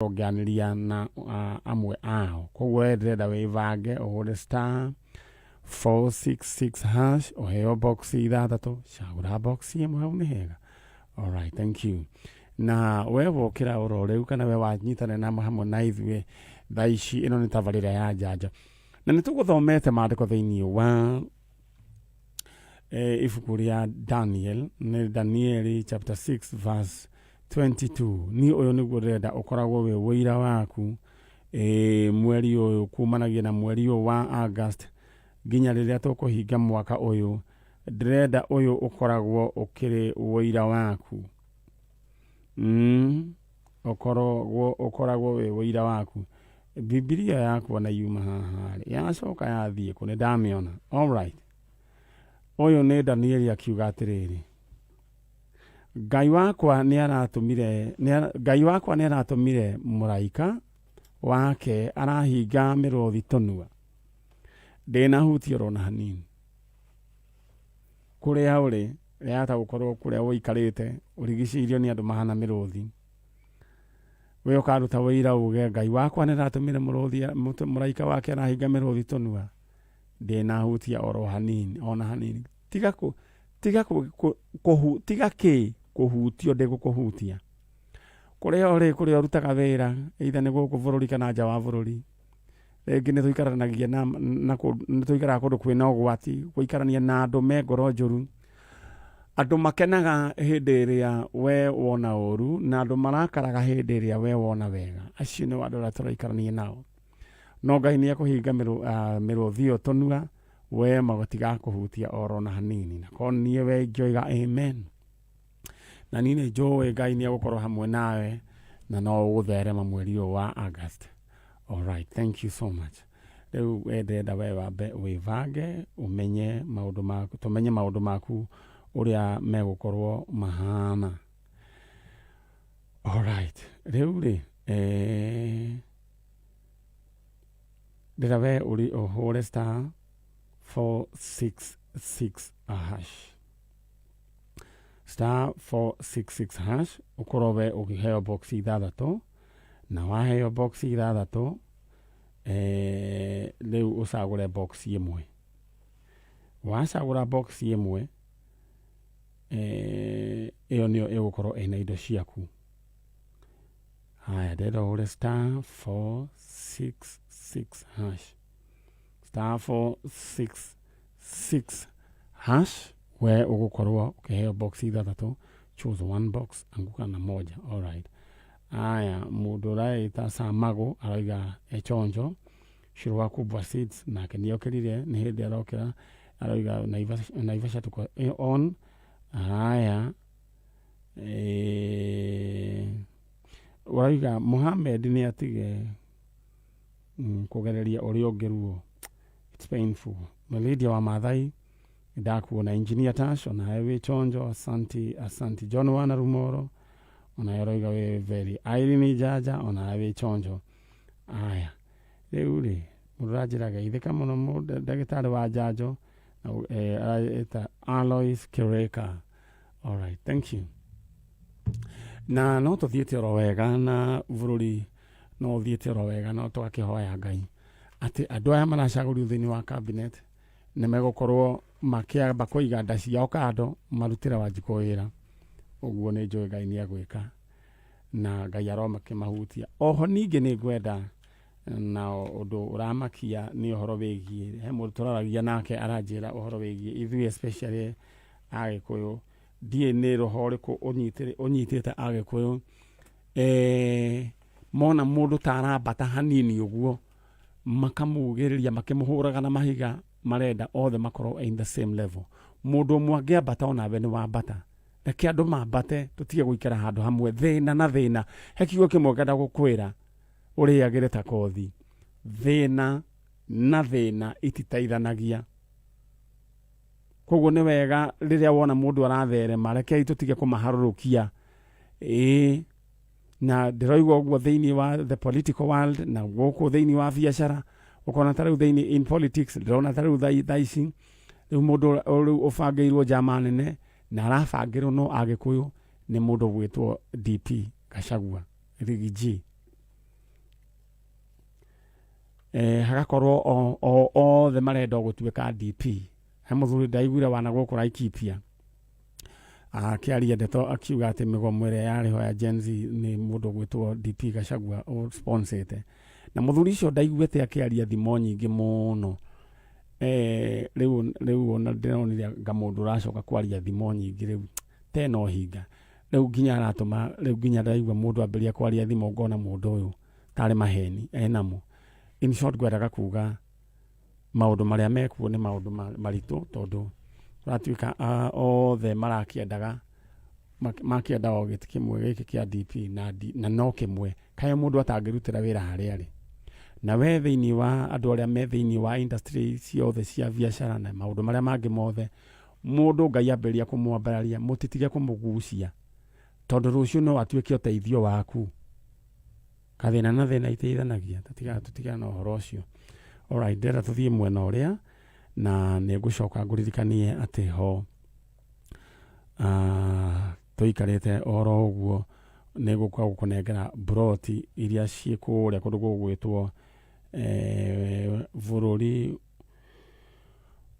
Ngĩanĩria na amwe ao. Koguo we ndĩrenda wĩbange ũhũre *466# ũheo box ithathatũ, cagũra box ĩmwe, hau nĩ hega. Alright, thank you. Na we wokĩra oro rĩu kana we wanyitanĩra na hamwe na ithuĩ thaa ici, ĩno nĩ tabarĩra ya Njanjo na nĩ tũgũthomete maandĩko thĩinĩ wa ibuku rĩa Daniel, nĩ Danieli chapter 6 verse 22. Niĩ ũyũ nĩguo ndĩrenda ũkoragwo wĩ ũira waku mweri ũyũ, kumanagia na mweri ũyũ wa August nginya rĩrĩa tũkũhinga mwaka ũyũ. Ndĩrenda ũyũ ũkoragwo ũkĩrĩ ũira waku, ũkoragwo wĩ ũira waku. Bibilia yakwa na yuma haha rĩ, yacoka yathiĩ kũ? Nĩ ndamĩona. Alright, ũyũ nĩ Danieli akiuga atĩrĩrĩ, Ngai wakwa nĩ aratũmire Ngai wakwa nĩ aratũmire mũraika wake arahinga mĩrũthi tũnua, ndĩnahutia oro na hanini. Kũrĩa ũrĩ rĩahota gũkorwo kũrĩa ũikarĩte ũrigicĩirio nĩ andũ mahana mĩrũthi, we ũkaruta ũira uge, "Ngai wakwa nĩ aratũmire mũrũthi, mũraika wake arahinga mĩrũthi tũnua, ndĩnahutia oro hanini, ona hanini." Tiga kũ tiga kũ, kũ, kũhu, tiga kĩ kũhutio, ndĩgũkũhutia. Kũrĩa ũrĩ, kũrĩa ũrutaga wĩra, either nĩ gũkũ bũrũri kana nja wa bũrũri, rĩngĩ nĩ tũikaranagia na nĩ tũikaraga kũndũ kwĩna ũgwati, gũikarania na andũ me ngoro njũru, andũ makenaga hĩndĩ ĩrĩa we wona ũru na andũ marakaraga hĩndĩ ĩrĩa we wona wega. Acio nĩ andũ arĩa tũraikarania nao. No Ngai nĩ ekũhinga mĩrũthi ĩyo tũnua, we matigakũhutia oro na hanini. Na korwo niĩ we ingĩoiga amen. Na niĩ nĩ njũĩ Ngai nĩ egũkorwo hamwe nawe na no ũgũtherema mweri ũyũ wa August. Alright, thank you so much. Rĩu we ndĩrenda we wambe wĩbange, ũmenye maũndũ maku, tũmenye maũndũ maku ũrĩa megũkorwo mahana. Alright, rĩu rĩ, ndĩra we ũrĩ ũhũre *466#, *466#, ũkorwo we ũkĩheo box ithathatũ, na waheo box ithathatũ, rĩu ũcagũre box ĩmwe. Wacagũra box ĩmwe, ĩyo nĩyo ĩgũkorwo ĩna indo ciaku. Haya, ndĩrenda ũhũre *466#, *466#, we ũgũkorwo ũkĩheo box ithathatũ. Choose one box, anguka na moja. Alright. Aya, mũndũ ũraita Samago aroiga echonjo Shirwa Kubwa Seeds, nake nĩ okĩrire, nĩ hĩndĩ arokĩra, aroiga Naivasha tuko on. Haya, ũroiga Mohamed nĩ atige kũgereria ũrĩa ũngĩ ruo. It's painful. Lydia wa Maathai, ndakuona. Engineer Tash, onawe wĩ chonjo, asanti, asanti. John Wana Rumoro, onawe ũroiga wĩ very. Irene Jaja, onawe wĩ chonjo. Aya, rĩu rĩ, mũndũ ũranjĩra geithĩka mũno ndagĩtarĩ wa njanjo na araĩta Alois Kireka. Alright, thank you. Na no tũthiĩte oro wega na bũrũri no ũthiĩte oro wega, no tũgakĩhoya Ngai atĩ andũ aya maracagũrio thĩinĩ wa cabinet nĩ megũkorwo makĩamba kũiga nda ciao kando, marutĩre Wanjikũ wĩra. Ũguo nĩ njũĩ Ngai nĩ egwĩka na Ngai aromakĩmahutia. Oho ningĩ nĩ ngwenda na ũndũ ũramakia nĩ ũhoro wĩgiĩ, he mũndũ tũraragia nake aranjĩra ũhoro wĩgiĩ ithuĩ, especially Agĩkũyũ. Ndiĩ nĩ roho ũrĩkũ ũnyitĩte Agĩkũyũ, mona mũndũ ta arambata hanini ũguo makamugĩrĩria makĩmũhũraga na mahiga, marenda othe makorwo in the same level. Mũndũ ũmwe angĩambata, onawe nĩ wambata. Reke andũ mambate, tũtige gũikara handũ hamwe thĩna na thĩna. He kiugo kĩmwe ngenda gũkwĩra ũrĩagĩre ta kothi: thĩna na thĩna ititeithanagia. Koguo nĩ wega rĩrĩa wona mũndũ aratherema, rekei tũtige kũmaharũrũkia. Ĩĩ, na ndĩroigua ũguo thĩinĩ wa the political world na gũkũ thĩinĩ wa biacara. Ũkona ta rĩu thĩinĩ in politics, ndĩrona ta rĩu thaa ici rĩu mũndũ rĩu ũbangĩirwo njama nene na arabangĩrwo no Agĩkũyũ nĩ mũndũ gwĩtwo DP Gachagua, Riggy G. Hagakorwo othe marenda o gũtuĩka DP. He mũthuri ndaiguire wana gũkũ Laikipia akĩaria ndeto akiuga atĩ mĩgomo ĩrĩa yarĩ ho ya Gen Z nĩ mũndũ ũgwĩtwo DP Gachagua ũsponsete. Na mũthuri ũcio ndaiguĩte akĩaria thimo nyingĩ mũno. Rĩu ona ndĩronire anga mũndũ ũracoka kwaria thimo nyingĩ rĩu tena ũhinga. Rĩu nginya aratũma rĩu nginya ndaigua mũndũ ambĩrĩria kwaria thimo ngona mũndũ ũyũ tarĩ maheni enamo. In short ngwendaga kuga maũndũ marĩa mekuo nĩ maũndũ maritũ tondũ kũratuĩka othe marakĩendaga makĩenda o gĩtĩ kĩmwe gĩkĩ kĩa DP na, D, na no kĩmwe kaĩ mũndũ atangĩrutĩra wĩra harĩa arĩ na we thĩinĩ wa andũ arĩa me thĩinĩ wa industry ciothe cia biacara na maũndũ marĩa mangĩ mothe mũndũ Ngai ambĩrĩria kũmwambararia mũtitige kũmũgucia tondũ rũciũ no atuĩke ũteithio waku. Kathĩna na thĩna iteithanagia tũtigana tũtigana na ũhoro ũcio. Alright, ndĩrenda tũthiĩ mwena ũrĩa na nĩ ngũcoka ngũririkanie atĩ ho tũikarĩte oro ũguo nĩ ngũka gũkũnengera mburoti iria ciĩ kũrĩa kũndũ gũgwĩtwo bũrũri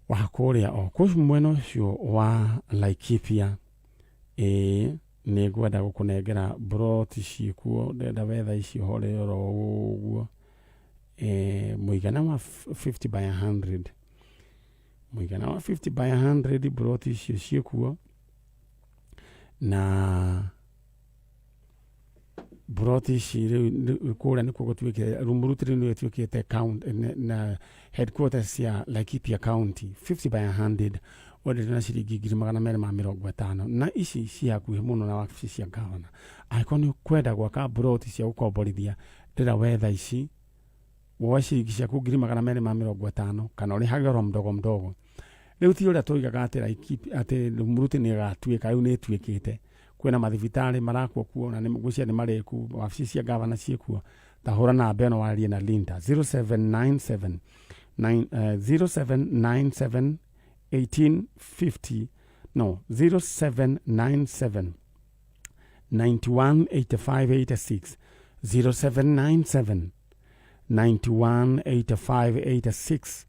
wa kũrĩa o kũu mwena ũcio wa Laikipia. Ĩĩ nĩ ngwenda gũkũnengera mburoti ciĩkuo, ndĩrenda wetha icio horere oro ũguo. Mũigana wa 50 by 100, mũigana wa 50 by 100 mburoti icio ciĩkuo na mburoti ici rĩu kũrĩa nĩkuo gũtuĩkĩte Rumuruti rĩu nĩyo ĩtuĩkĩte county na headquarters cia Laikipia County. 50 by 100 wendete na ciringi 250,000 na ici ci hakuhĩ mũno na wabici cia gavana. Angĩkorwo nĩ ũkwenda gwaka mburoti cia gũkomborithia ndĩra wetha ici woe ciringi ciaku 250,000 kana ũrĩhage oro mdogo mdogo. Rĩu ti ũrĩa twoigaga atĩ Laikipia atĩ Rumuruti nĩ ĩgatuĩka rĩu nĩ ĩtuĩkĩte. Kwĩna mathibitarĩ marakwo kuo na ngwĩciria nĩ marĩku, wabici cia gavana ciĩ kuo. Ta hũra namba ĩno warie na Linda 0797 0797 1850 no 0797 91 85 86 0797 91 85 86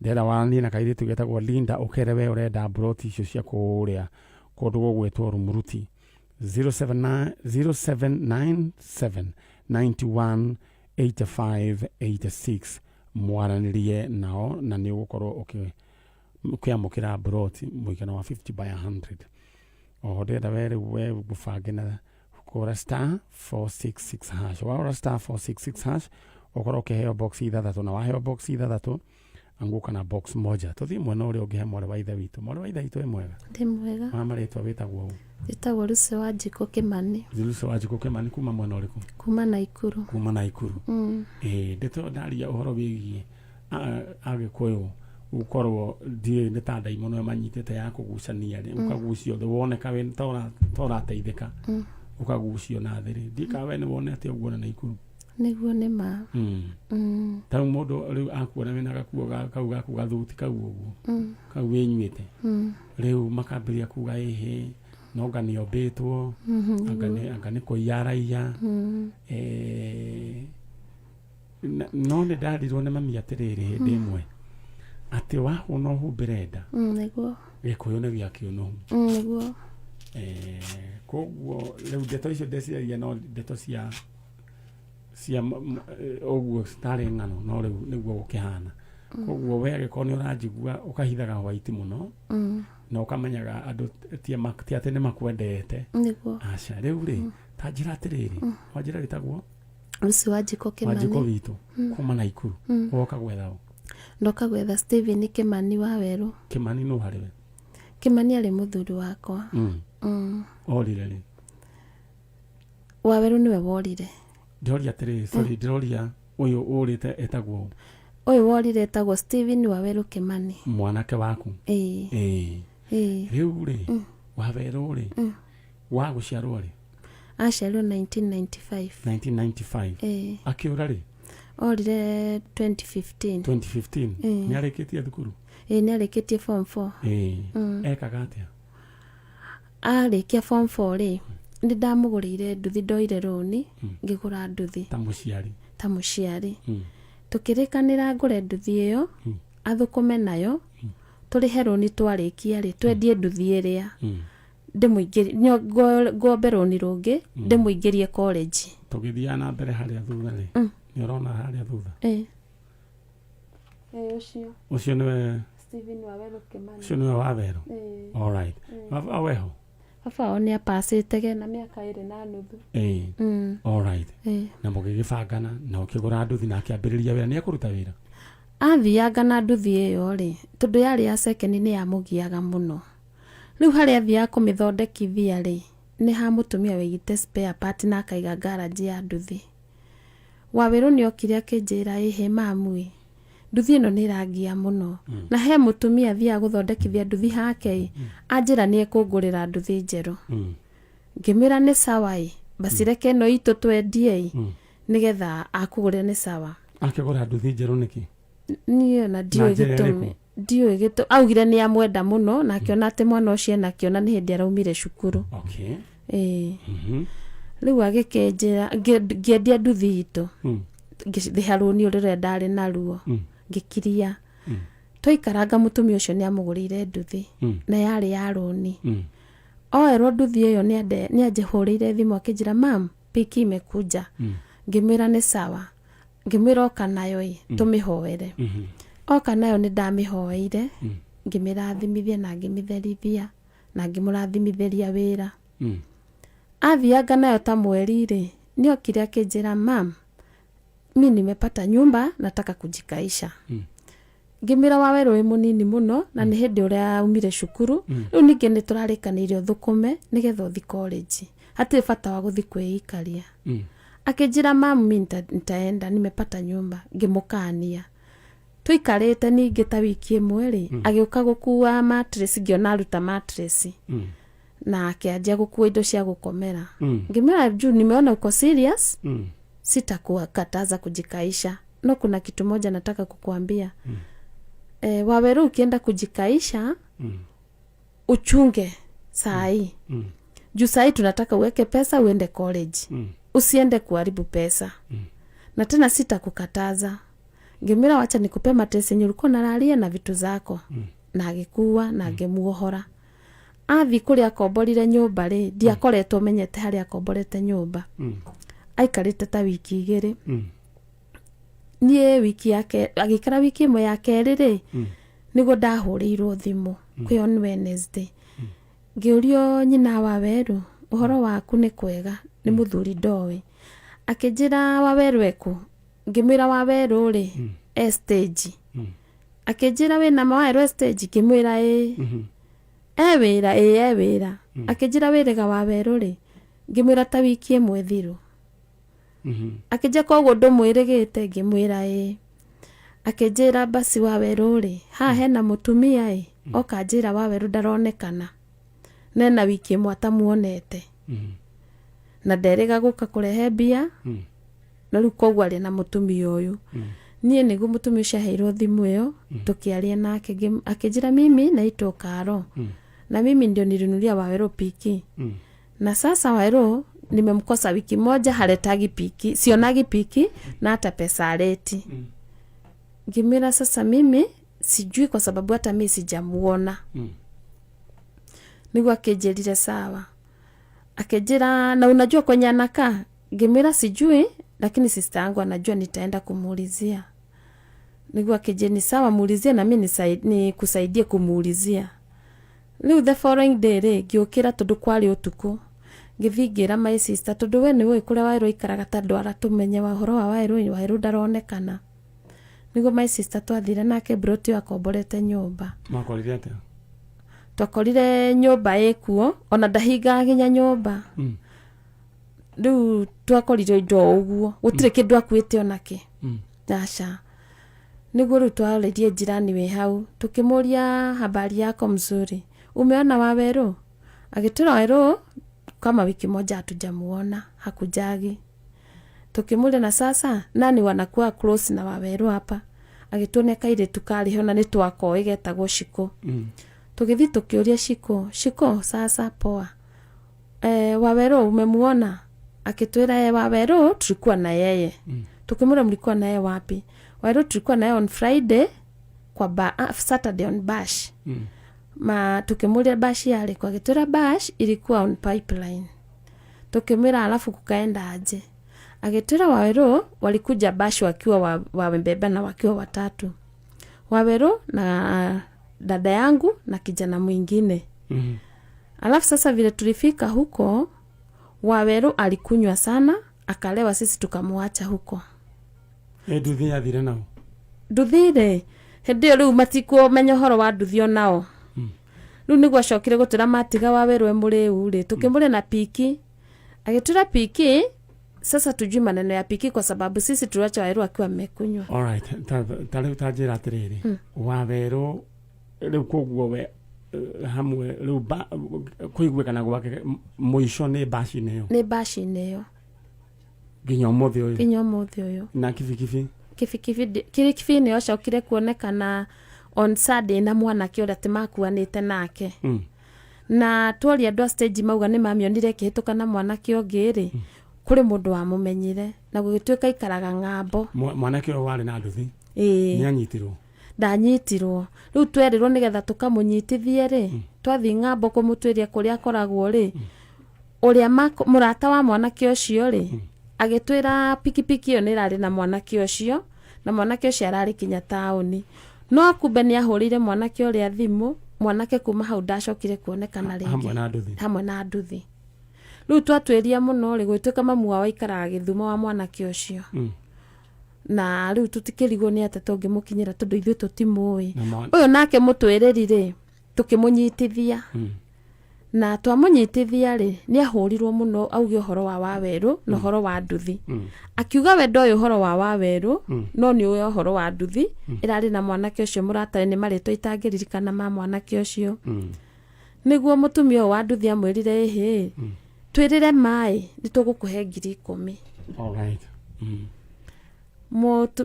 ndĩrenda waranĩrie na kairĩtu getagwo Linda ũkere we ũrenda mburoti icio cia kũrĩa kũndũ gũgwĩtwo Rumuruti 0797 91 85 86 mwaranĩrie nao na nĩ ũgũkorwo ũkĩamũkĩra mburoti mũigana wa 50 by 100. Oho ndĩrenda we rĩu we ũbange na kũhũra star 466 hash. Wahũra star 466 hash ũkorwo ũkĩheo box ithathatũ, na waheo box ithathatũ anguka na box moja. Tũthiĩ mwena ũrĩa ũngĩ he mwarĩ wa ithe witũ. Mwarĩ wa ithe witũ wĩ mwega? Ndĩ mwega. Wa marĩtwa wĩtagwo ũ? Njĩtagwo Lucy Wanjikũ Kĩmani. Lucy Wanjikũ Kĩmani kuma mwena ũrĩkũ? Kuma Naikuru. Kuma Naikuru. Ĩĩ ndeto ndaria ũhoro wĩgiĩ Agĩkũyũ gũkorwo ndiũĩ nĩ ta ndaimono ĩmanyitĩte ya kũgucania rĩ, ũkagucio thĩ woneka wĩ ta ũrateithĩka ũkagucio na thĩ rĩ, ndiũĩ kana we nĩ wonete ũguo na Naikuru. Nĩguo nĩ ma. Ta rĩu mũndũ rĩu akuona wĩna gakuo kau gaku gathuti kau ũguo kau wĩnyuĩte rĩu makambĩrĩria kuga ĩhĩ no anga nĩ ombĩtwo, anga nĩ kũiya araiya. No nĩ ndarirwo nĩ mami atĩrĩrĩ hĩndĩ ĩmwe atĩ wahũna ũhumbĩre nda. Nĩguo. Gĩkũyũ nĩ gĩa kĩũnũhu. Nĩguo. Koguo rĩu ndeto icio ndeciragia no ndeto cia ũguo citarĩ ng'ano, no rĩu nĩguo gũkĩhana. Koguo we angĩkorwo nĩ ũranjigua ũkahithaga white mũno na ũkamenyaga andũ ti atĩ nĩ makwendete. Nĩguo. Aca rĩu rĩ ta njĩra atĩrĩrĩ, wanjĩra wĩtagwo Lucy Wanjikũ Kĩmani. Wanjikũ witũ kuma Naikuru. Woka gwetha ũ? Ndoka gwetha Stephen Kĩmani wa Werũ. Kĩmani nũ harĩ we? Kĩmani arĩ mũthuri wakwa. Orire rĩ? Wa Werũ nĩwe worire. Ndĩroria atĩrĩrĩ, sorry, ndĩroria ũyũ ũrĩte etagwo ũ? Ũyũ worire etagwo Stephen wa Werũ Kĩmani. Mwanake waku? Ĩĩ. Ĩĩ. Ĩĩ. Rĩu rĩ, wa Werũ rĩ, wa gũciarwo rĩ? Aciarirwo 1995. 1995. Ĩĩ. Akĩũra rĩ? Orire 2015. 2015. Ĩĩ. Nĩ arĩkĩtie thukuru? Ĩĩ, nĩ arĩkĩtie form 4. Ĩĩ. Ekaga atĩa? Arĩkia form 4 rĩ, nĩ ndamũgũrĩire nduthi, ndoire rũni ngĩgũra nduthi. Ta mũciari? Ta mũciari. Tũkĩrĩkanĩra ngũre nduthi ĩyo, athũkũme nayo, tũrĩhe rũni twarĩkia rĩ, twendie nduthi ĩrĩa. Ndĩmũingĩrie, ngombe rũni rũngĩ, ndĩmũingĩrie college. Tũgĩthiaga na mbere harĩa thutha rĩ, nĩ ũrona harĩa thutha? Ĩĩ. Ĩĩ, ũcio. Ũcio nĩwe? Stephen Wawerũ Kĩmani. Ũcio nĩwe Wawerũ? Ĩĩ. All right. Baba weho? Baba wao nĩ apacĩte gena mĩaka 2 na nuthu. Ĩĩ. All right. Ĩĩ. Na mũgĩgĩbangana na ũkĩgũra nduthi na akĩambĩrĩria wĩra. Nĩ ekũruta wĩra? Athianga na nduthi ĩyo rĩ, tondũ yarĩ ya second nĩ yamũgiaga mũno. Rĩu harĩa athiaga kũmĩthondekithia rĩ, nĩ ha mũtumia waigĩte spare part na akaiga garage ya nduthi. Wawerũ nĩ okire akĩnjĩra, ĩhĩ mamu ĩ, nduthi ĩno nĩ ĩrangia mũno. Na he mũtumia thiaga gũthondekithia nduthi hake ĩ, anjĩra nĩ ekũngũrĩra nduthi njerũ. Ngĩmwĩra nĩ sawa ĩ, basi reke ĩno itũ twendie ĩ, nĩgetha akũgũrĩra nĩ sawa. Akĩgũra nduthi njerũ nĩkĩ? Niĩ ona ndiũĩ njĩra gĩtũmi. Ĩrĩkũ? Ndiũĩ gĩtũmi. Augire nĩ amwenda mũno na akĩona atĩ mwana ũcio ena kĩo na nĩ hĩndĩ araumire cukuru. Ĩĩ. Rĩu agĩkĩnjĩra ngĩendia nduthi itũ. Ngĩrĩha rũni rũrĩa ndarĩ naruo. Ngĩkiria. Twaikaranga mũtumia ũcio nĩ amũgũrĩire nduthi na yarĩ ya rũni. Oerwo nduthi ĩyo nĩ anjĩhũrĩire thimũ akĩnjĩra, "Mam, piki imekuja." Ngĩmwĩra nĩ sawa. Ngĩmwĩra oka nayo ĩ, tũmĩhoere. Oka nayo nĩ ndamĩhoeire, ngĩmĩrathimithia na ngĩmĩtherithia na ngĩmũrathimithĩria wĩra. Athianga nayo ta mweri rĩ, nĩ okire akĩnjĩra, "Mam, mi nimepata nyumba, nataka kujikaisha." Ngĩmwĩra Wawerũ wĩ mũnini mũno na nĩ hĩndĩ ũrĩa aumire cukuru. Rĩu ningĩ nĩ tũrarĩkanĩire ũthũkũme nĩgetha ũthi college. Hatirĩ bata wa gũthi kwĩikaria. Akĩnjĩra, "Mam, mi nitaenda, nimepata nyumba." Ngĩmũkania. Tũikarĩte ningĩ ta wiki ĩmwe rĩ, agĩũka gũkua mattress, ngĩona aruta mattress. Na akĩanjia gũkua indo cia gũkomera. Ngĩmwĩra, juu nimeona uko serious, sitakukataza kujikaisha. No kuna kitu moja nataka kukuambia. Waweru ukienda kujikaisha, uchunge saa hii. Juu saa hii tunataka uweke pesa uende college. Usiende kuharibu pesa. Na tena sitakukataza. Ngĩmwĩra wacha nikupe mattress yenye ulikuwa unalalia na vitu zako. Na agĩkua na ngĩmuohora. Athiĩ kũrĩa akomborire nyũmba rĩ, ndiakoretwo menyete harĩa akomborete nyũmba. Aikarĩte ta wiki 2. Niĩ wiki yake agĩikara wiki ĩmwe ya kerĩ rĩ, nĩguo ndahũrĩirwo thimũ kwĩ on Wednesday. Ngĩũrio nyina wa Wawerũ, ũhoro waku nĩ kwega, nĩ mũthuri ndoĩ. Akĩnjĩra Wawerũ ekũ? Ngĩmwĩra Wawerũ rĩ, e stage. Akĩnjĩra wĩna ma Wawerũ e stage? Ngĩmwĩra ĩĩ. E wĩra? Ĩĩ e wĩra. Akĩnjĩra wĩrĩga Wawerũ rĩ? Ngĩmwĩra ta wiki ĩmwe thiru. Akĩnjĩra koguo ndũmwĩrĩgĩte? Ngĩmwĩra ĩĩ. Akĩnjĩra basi Wawerũ rĩ, haha hena mũtumia ĩ, oka anjĩra Wawerũ ndaronekana. Na ena wiki ĩmwe atamuonete. Na nderĩga gũka kũrehe mbia. Na rĩu koguo arĩ na mũtumia ũyũ. Niĩ nĩguo mũtumia ũcio aheirwo thimũ ĩyo, tũkĩaria nake akĩnjĩra mimi naitwa Karo. Na mimi ndio nilinunulia Wawerũ piki. Na sasa Wawerũ nimemkosa wiki moja, haletagi piki, sionagi piki na hata pesa aleti. Ngĩmwĩra sasa mimi sijui kwa sababu hata mi sijamuona. Nĩguo akĩnjĩrire sawa. Akĩnjĩra na unajua kwenye anakaa? Ngĩmwĩra sijui, lakini sister yangu anajua, nitaenda kumuulizia. Nĩguo akĩnjĩra ni sawa, muulizie na mi nikusaidie kumuulizia. Rĩu the following day rĩ, ngĩũkĩra tondũ kwarĩ ũtukũ. Ngĩthiĩ ngĩra my sister tondũ we nĩũĩ kũrĩa Wawerũ aikaraga ta ndwara tũmenye ũhoro wa Wawerũ, Wawerũ ndaronekana. Nĩguo my sister twathire nake mburoti ĩyo akomborete nyũmba. Mwakorire atĩa? Twakorire nyũmba ĩkuo, ona ndahingaga nginya nyũmba. Rĩu twakorire indo o ũguo, gũtirĩ kĩndũ akuĩte onakĩ. Aca. Nĩguo rĩu twarĩrie jirani wĩ hau, tũkĩmũria habari yako mzuri. Umeona Wawerũ? Agĩtwĩra Wawerũ kama wiki moja hatujamuona, hakujagi. Tukĩmũria na sasa nani wanakuwa close na Wawerũ hapa? Agĩtuonia kairĩtu karĩ ho na nĩ twakoĩ getagwo Shiko. Tũgĩthiĩ tũkĩũria Shiko, Shiko sasa poa. Wawerũ umemuona? Akĩtwĩra Wawerũ tulikuwa na yeye. Tukĩmũria mlikuwa na yeye wapi? Waweru tulikuwa naye on Friday kwa ba, Saturday on bash. Ma tukimuria bash yarĩ kũ, agĩtwĩra bash ilikuwa on pipeline. Tukimwĩra alafu kukaenda aje, agĩtwĩra Waweru walikuja bash wakiwa wamebeba na wakiwa watatu, Waweru na dada yangu na kijana mwingine. Alafu sasa vile tulifika huko, Waweru alikunywa sana akalewa, sisi tukamwacha huko. Ĩ nduthi yathire nao? Nduthi rĩ, hĩndĩ ĩyo rĩu matikuomenya ũhoro wa nduthi onao. Rĩu nĩguo acokire gũtwĩra matiga Waweru e mũrĩu rĩ, tukĩmũrĩa na piki, agĩtwĩra piki sasa tujui maneno ya piki kwa sababu sisi tuliwacha Waweru akiwa amekunywa. Alright, ta rĩu ta njĩra atĩrĩrĩ, Wawerũ rĩu koguo we hamwe rĩu kũiguĩkana gwake mũico nĩ baci-inĩ ĩyo? Nĩ baci-inĩ ĩyo. Nginya ũmũthĩ ũyũ? Nginya ũmũthĩ ũyũ. Na kibikibi? Kibikibi kibikibi nĩyo acokire kuonekana on Sunday na mwanake ũrĩa atĩ makuanĩte nake. Na tworia andũ a stage mauga nĩ mamĩonire ĩkĩhĩtũka na mwanake ũngĩ rĩ, kũrĩ mũndũ wamũmenyire na gũgĩtuĩka aikaraga ng'ambo. Mwanake ũyũ warĩ na nduthi? Ĩĩ. Nĩ anyitirwo? Ndanyitirwo. Rĩu twerirwo nĩgetha tũkamũnyitithie rĩ, twathiĩ ng'ambo kũmũtuĩria kũrĩa akoragwo rĩ, ũrĩa mũrata wa mwanake ũcio rĩ, agĩtwĩra pikipiki ĩyo nĩ ĩrarĩ na mwanake ũcio, na mwanake ũcio ararĩ kinya taũni, no kumbe nĩ ahũrĩire mwanake ũrĩa thimũ. Mwanake kuma hau ndacokire kuonekana rĩngĩ. Hamwe na nduthi? Hamwe na nduthi. Rĩu twatuĩria mũno rĩ, gũgĩtuĩka mamu wao aikaraga Gĩthumo wa mwanake ũcio. Na rĩu tũtikĩrigwo nĩ atĩa tũngĩmũkinyĩra tondũ ithuĩ tũtimũĩ. Na Ũyũ nake mũtwĩrĩri rĩ, tũkĩmũnyitithia. Na twamũnyitithia rĩ, nĩ ahũrirwo mũno auge ũhoro wa Wawerũ na ũhoro wa nduthi. Akiuga we ndoĩ ũhoro wa Wawerũ, no nĩ ũĩ ũhoro wa nduthi ĩrarĩ na mwanake ũcio mũratawe, nĩ marĩtwa itangĩririkana ma mwanake ũcio. Nĩguo mũtumia ũyũ wa nduthi amwĩrire, ĩhĩ, twĩrĩre maĩ nĩ tũgũkũhe 10,000. Alright.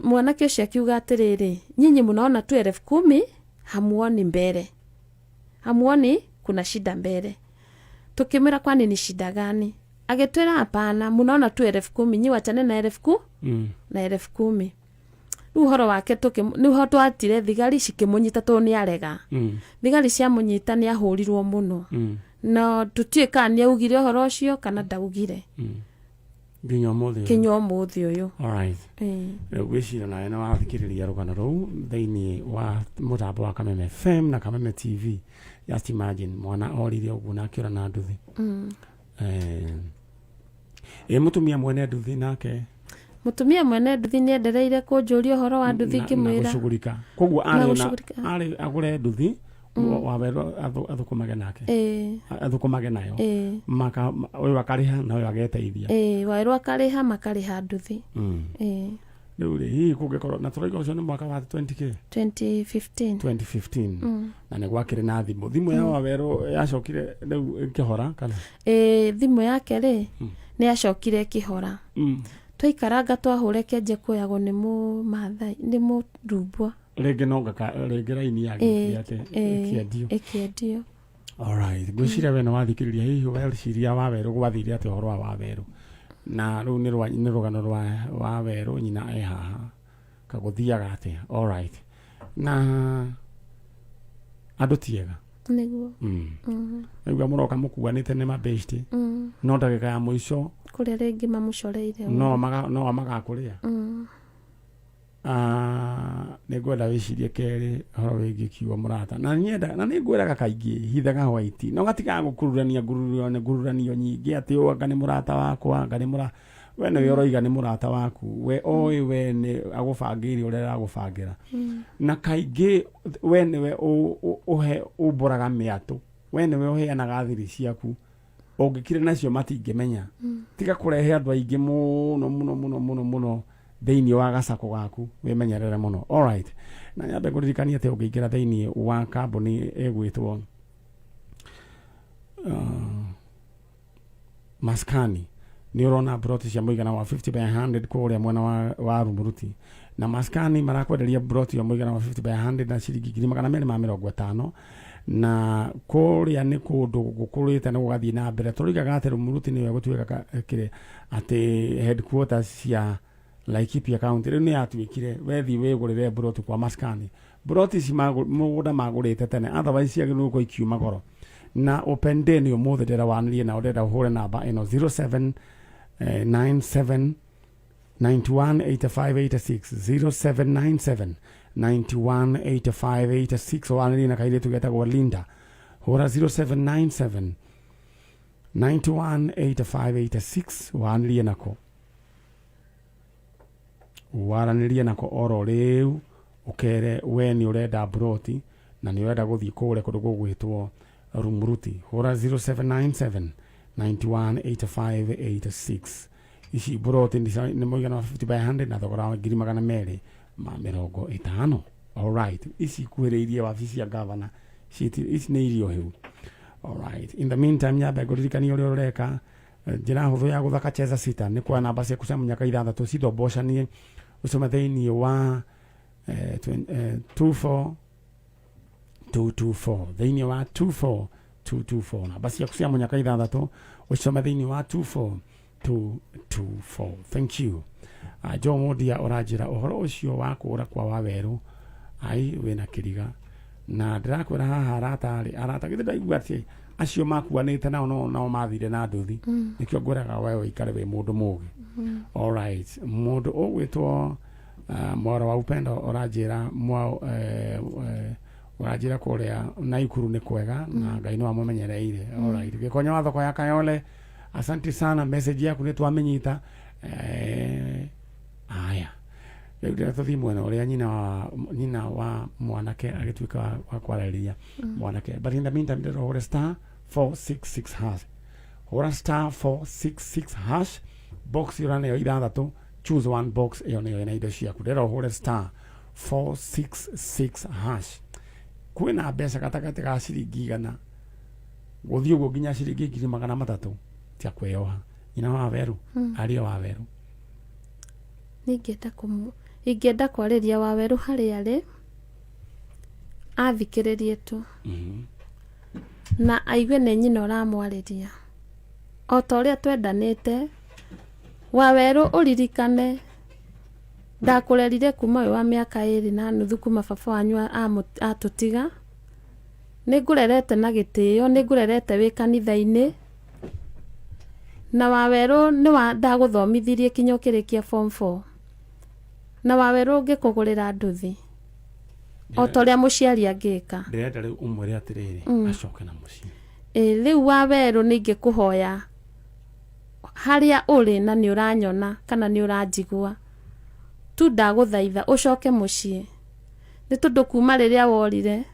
Mwanake ũcio akiuga atĩrĩrĩ, nyinyi mnaona tu 10,000, hamuoni mbele, hamuoni kuna shida mbele. Tukimwĩra kwani ni shida gani? Agĩtwĩra hapana, mnaona tu 10,000, nyi wachane na na 10,000. Rĩu ũhoro wake nĩho twatire thigari cikĩmũnyita tondũ nĩ arega. Thigari ciamũnyita nĩ ahũrirwo mũno. No tũtiũĩ kana nĩ augire ũhoro ũcio kana ndaugire. Nginya ũmũthĩ ũyũ? Kinya ũmũthĩ ũyũ. Alright. Ĩĩ. Rĩu ngwĩciria nawe nĩ wathikĩrĩria rũgano rũu thĩinĩ wa mũtambo wa Kameme FM na Kameme TV. Just imagine mwana orire ũguo na akĩũra na nduthi. Ĩ mũtumia mwene nduthi nake? Mũtumia mwene nduthi nĩ endereire kũnjũria ũhoro wa nduthi. Na Ngĩmwĩra gũcugurika koguo Na arĩ ona gũcugurika. arĩ agũre nduthi, Wawerũ athũkũmage nake, athũkũmage nayo. Maka ũyũ akarĩha na ũyũ ageteithia. Ĩĩ, Wawerũ akarĩha, makarĩha nduthi. Ĩĩ. Rĩu rĩ, hihi kũngĩkorwo na tũrauga ũcio nĩ mwaka wa 20k? 2015. 2015. Na nĩ gwakĩrĩ na thimũ, thimũ ya Wawerũ yacokire rĩu ĩkĩhora kana? Ĩĩ, thimũ yake rĩ, nĩ yacokire ĩkĩhora. Twaikaranga twahũra ĩkĩanjia kuoyagwo nĩ mũmathai, nĩ mũrumbwa. Rĩngĩ no ngaka rĩngĩ raini yagĩthiĩ atĩ ĩkĩendio. Ĩkĩendio. Alright, ngwĩciria we nĩ wathikĩrĩria. Hihi weciria Wawerũ gwathire atĩa ũhoro wa Wawerũ? Na rĩu nĩ rũgano rwa Wawerũ, nyina e haha kagũthiaga atĩa? Alright, na andũ ti ega. Nĩguo. Aigua mũroka mũkuanĩte nĩ mabeshti, no ndagĩka ya mũico kũrĩa rĩngĩ mamũcoreire. No magakũrĩa. Nĩ ngwenda wĩcirie kerĩ ũhoro wĩgiĩ kiugo mũrata, na nyenda na nĩ ngwĩraga kaingĩ hithaga white no gatigaga gũkururania ngururanio ngururanio nyingĩ atĩ ũyũ anga nĩ mũrata wakwa, anga nĩ mũra we nĩwe ũroiga nĩ mũrata waku, we oĩ we nĩ agũbangĩire ũrĩa aragũbangĩra. Na kaingĩ we nĩwe ũhe umbũraga mĩatũ, we nĩwe ũheanaga thiri ciaku, ũngĩkire nacio matingĩmenya. Tiga kũrehe andũ aingĩ mũno mũno mũno mũno mũno thĩinĩ wa gacako gaku, wĩmenyerere mũno. Alright, na nyambe ngũririkanie atĩ ũngĩingĩra thĩinĩ wa kambuni ĩgwĩtwo Maskani, nĩ ũrona broti cia mũigana wa 50 by 100 kũrĩa mwena wa Rumuruti. Na Maskani marakwenderia broti ya mũigana wa 50 by 100 na ciringi 250,000, na kũrĩa nĩ kũndũ gũkũrĩte na gũgathiĩ na mbere. Tũroigaga atĩ Rumuruti nĩyo ĩgũtuĩka kĩrĩa atĩ headquarters cia Laikipia County rĩu nĩ yatuĩkire wethi wĩgũrĩre mburoti kwa maskani mburoti ici mũgũnda magũrĩte tene otherwise ciagĩrĩirwo gũkorwo ikiuma goro na open day nĩ ũmũthĩ ndĩrenda wanĩrie nao ndĩrenda ũhũre namba ĩno 07 97 91 85 86 0797 91 85 86 wanĩrie na kairĩtu getagwo Linda hũra 0797 91 85 86 wanĩrie nako waranĩrie nako oro rĩu ũkere we nĩ ũrenda mburoti na nĩ ũrenda gũthiĩ kũrĩa kũndũ gũgwĩtwo Rumuruti hũra 0797 91 85 86 ici mburoti nĩ mũigana wa 50 by 100 na thogora wa 250,000. Alright, ici ikuhĩrĩirie wabici ya gavana ici nĩ irio hĩu. Alright, in the meantime nyambe ngũririkanie ũrĩa ũreka njĩra hũthũ ya gũthaka cheza sita nĩ kuoya namba ciaku cia mũnyaka ithathatũ cithombocanie ũcome thĩinĩ wa 24 224 thĩinĩ wa 24224 namba ciaku cia mũnyaka ithathatũ ũcome thĩinĩ wa 24224. Thank you. Joe Mundia ũranjĩra ũhoro ũcio wa kũra kwa Wawerũ ai wĩna kĩriga na ndĩrakwĩra haha arata rĩ arata githĩ ndaigua atĩ acio makuanĩte nao no nao mathire na nduthi nĩkĩo ngwĩraga we ũikare wĩ mũndũ mũgĩ. Alright, mũndũ ũgwĩtwo Mwaro wa Upendo ũranjĩra ũranjĩra kũrĩa Naikuru nĩ kwega na Ngai no amũmenyereire. Alright, gĩkonyo wa thoko ya Kayole, asante sana, message yaku nĩ twamĩnyita. Aya rĩu ndĩra tũthiĩ mwena ũrĩa nyina wa mwanake agĩtuĩka wa kwarĩria mwanake, but in the meantime ndĩrenda ũhũre star 466 hash, hũra star 466 hash, box ĩyo nayo ithathatũ, choose one box, ĩyo nĩyo ĩna indo ciaku. Ndĩrenda ũhũre star 466 hash, kwĩna mbeca gatagatĩ ga ciringi 100 gũthiĩ ũguo nginya ciringi 300,000 cia kwĩyoha. Nyina wa Wawerũ aria Wawerũ. Ingĩenda kwarĩria Wawerũ harĩa arĩ athikĩrĩrie tu na aigue nĩ nyina ũramwarĩria o ta ũrĩa twendanĩte. Wawerũ, ũririkane ndakũrerire kuma wĩ wa mĩaka 2.5 kuma baba wanyu atũtiga. Nĩ ngũrerete na gĩtĩo, nĩ ngũrerete wĩ kanitha-inĩ na Wawerũ nĩ wa ndagũthomithirie kinya ũkĩrĩkia form 4 na Wawerũ ngĩkũgũrĩra nduthi o ta ũrĩa mũciari angĩka. Ndĩrenda rĩu ũmwĩre atĩrĩrĩ acoke na mũciĩ. Ĩ rĩu Wawerũ, nĩ ingĩkũhoya harĩa ũrĩ na nĩ ũranyona kana nĩ ũranjigua tu, ndagũthaitha ũcoke mũciĩ nĩ tondũ kuma rĩrĩa worire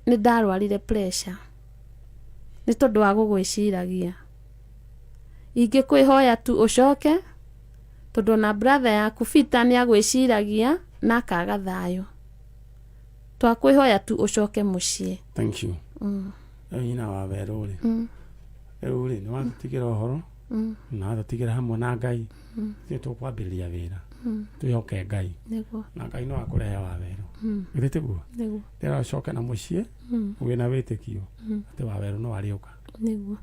nĩ ndarwarire pressure nĩ tondũ wa gũgwĩciragia. Ingĩkwĩhoya tu ũcoke tondũ ona brother yaku Peter nĩ agwĩciragia na akaga thayũ. Twakwĩhoya tu ũcoke mũciĩ. Thank you. Rĩu nyina wa Wawerũ rĩ, rĩu rĩ nĩ watũtigĩra ũhoro na watũtigĩra hamwe na Ngai, ithuĩ tũkwambĩrĩria wĩra, twĩhoke Ngai na Ngai no akũrehe Wawerũ, githĩ tiguo? Nĩguo. Ndĩra ũcoke na mũciĩ wĩna wĩtĩkio atĩ Wawerũ no arĩũka.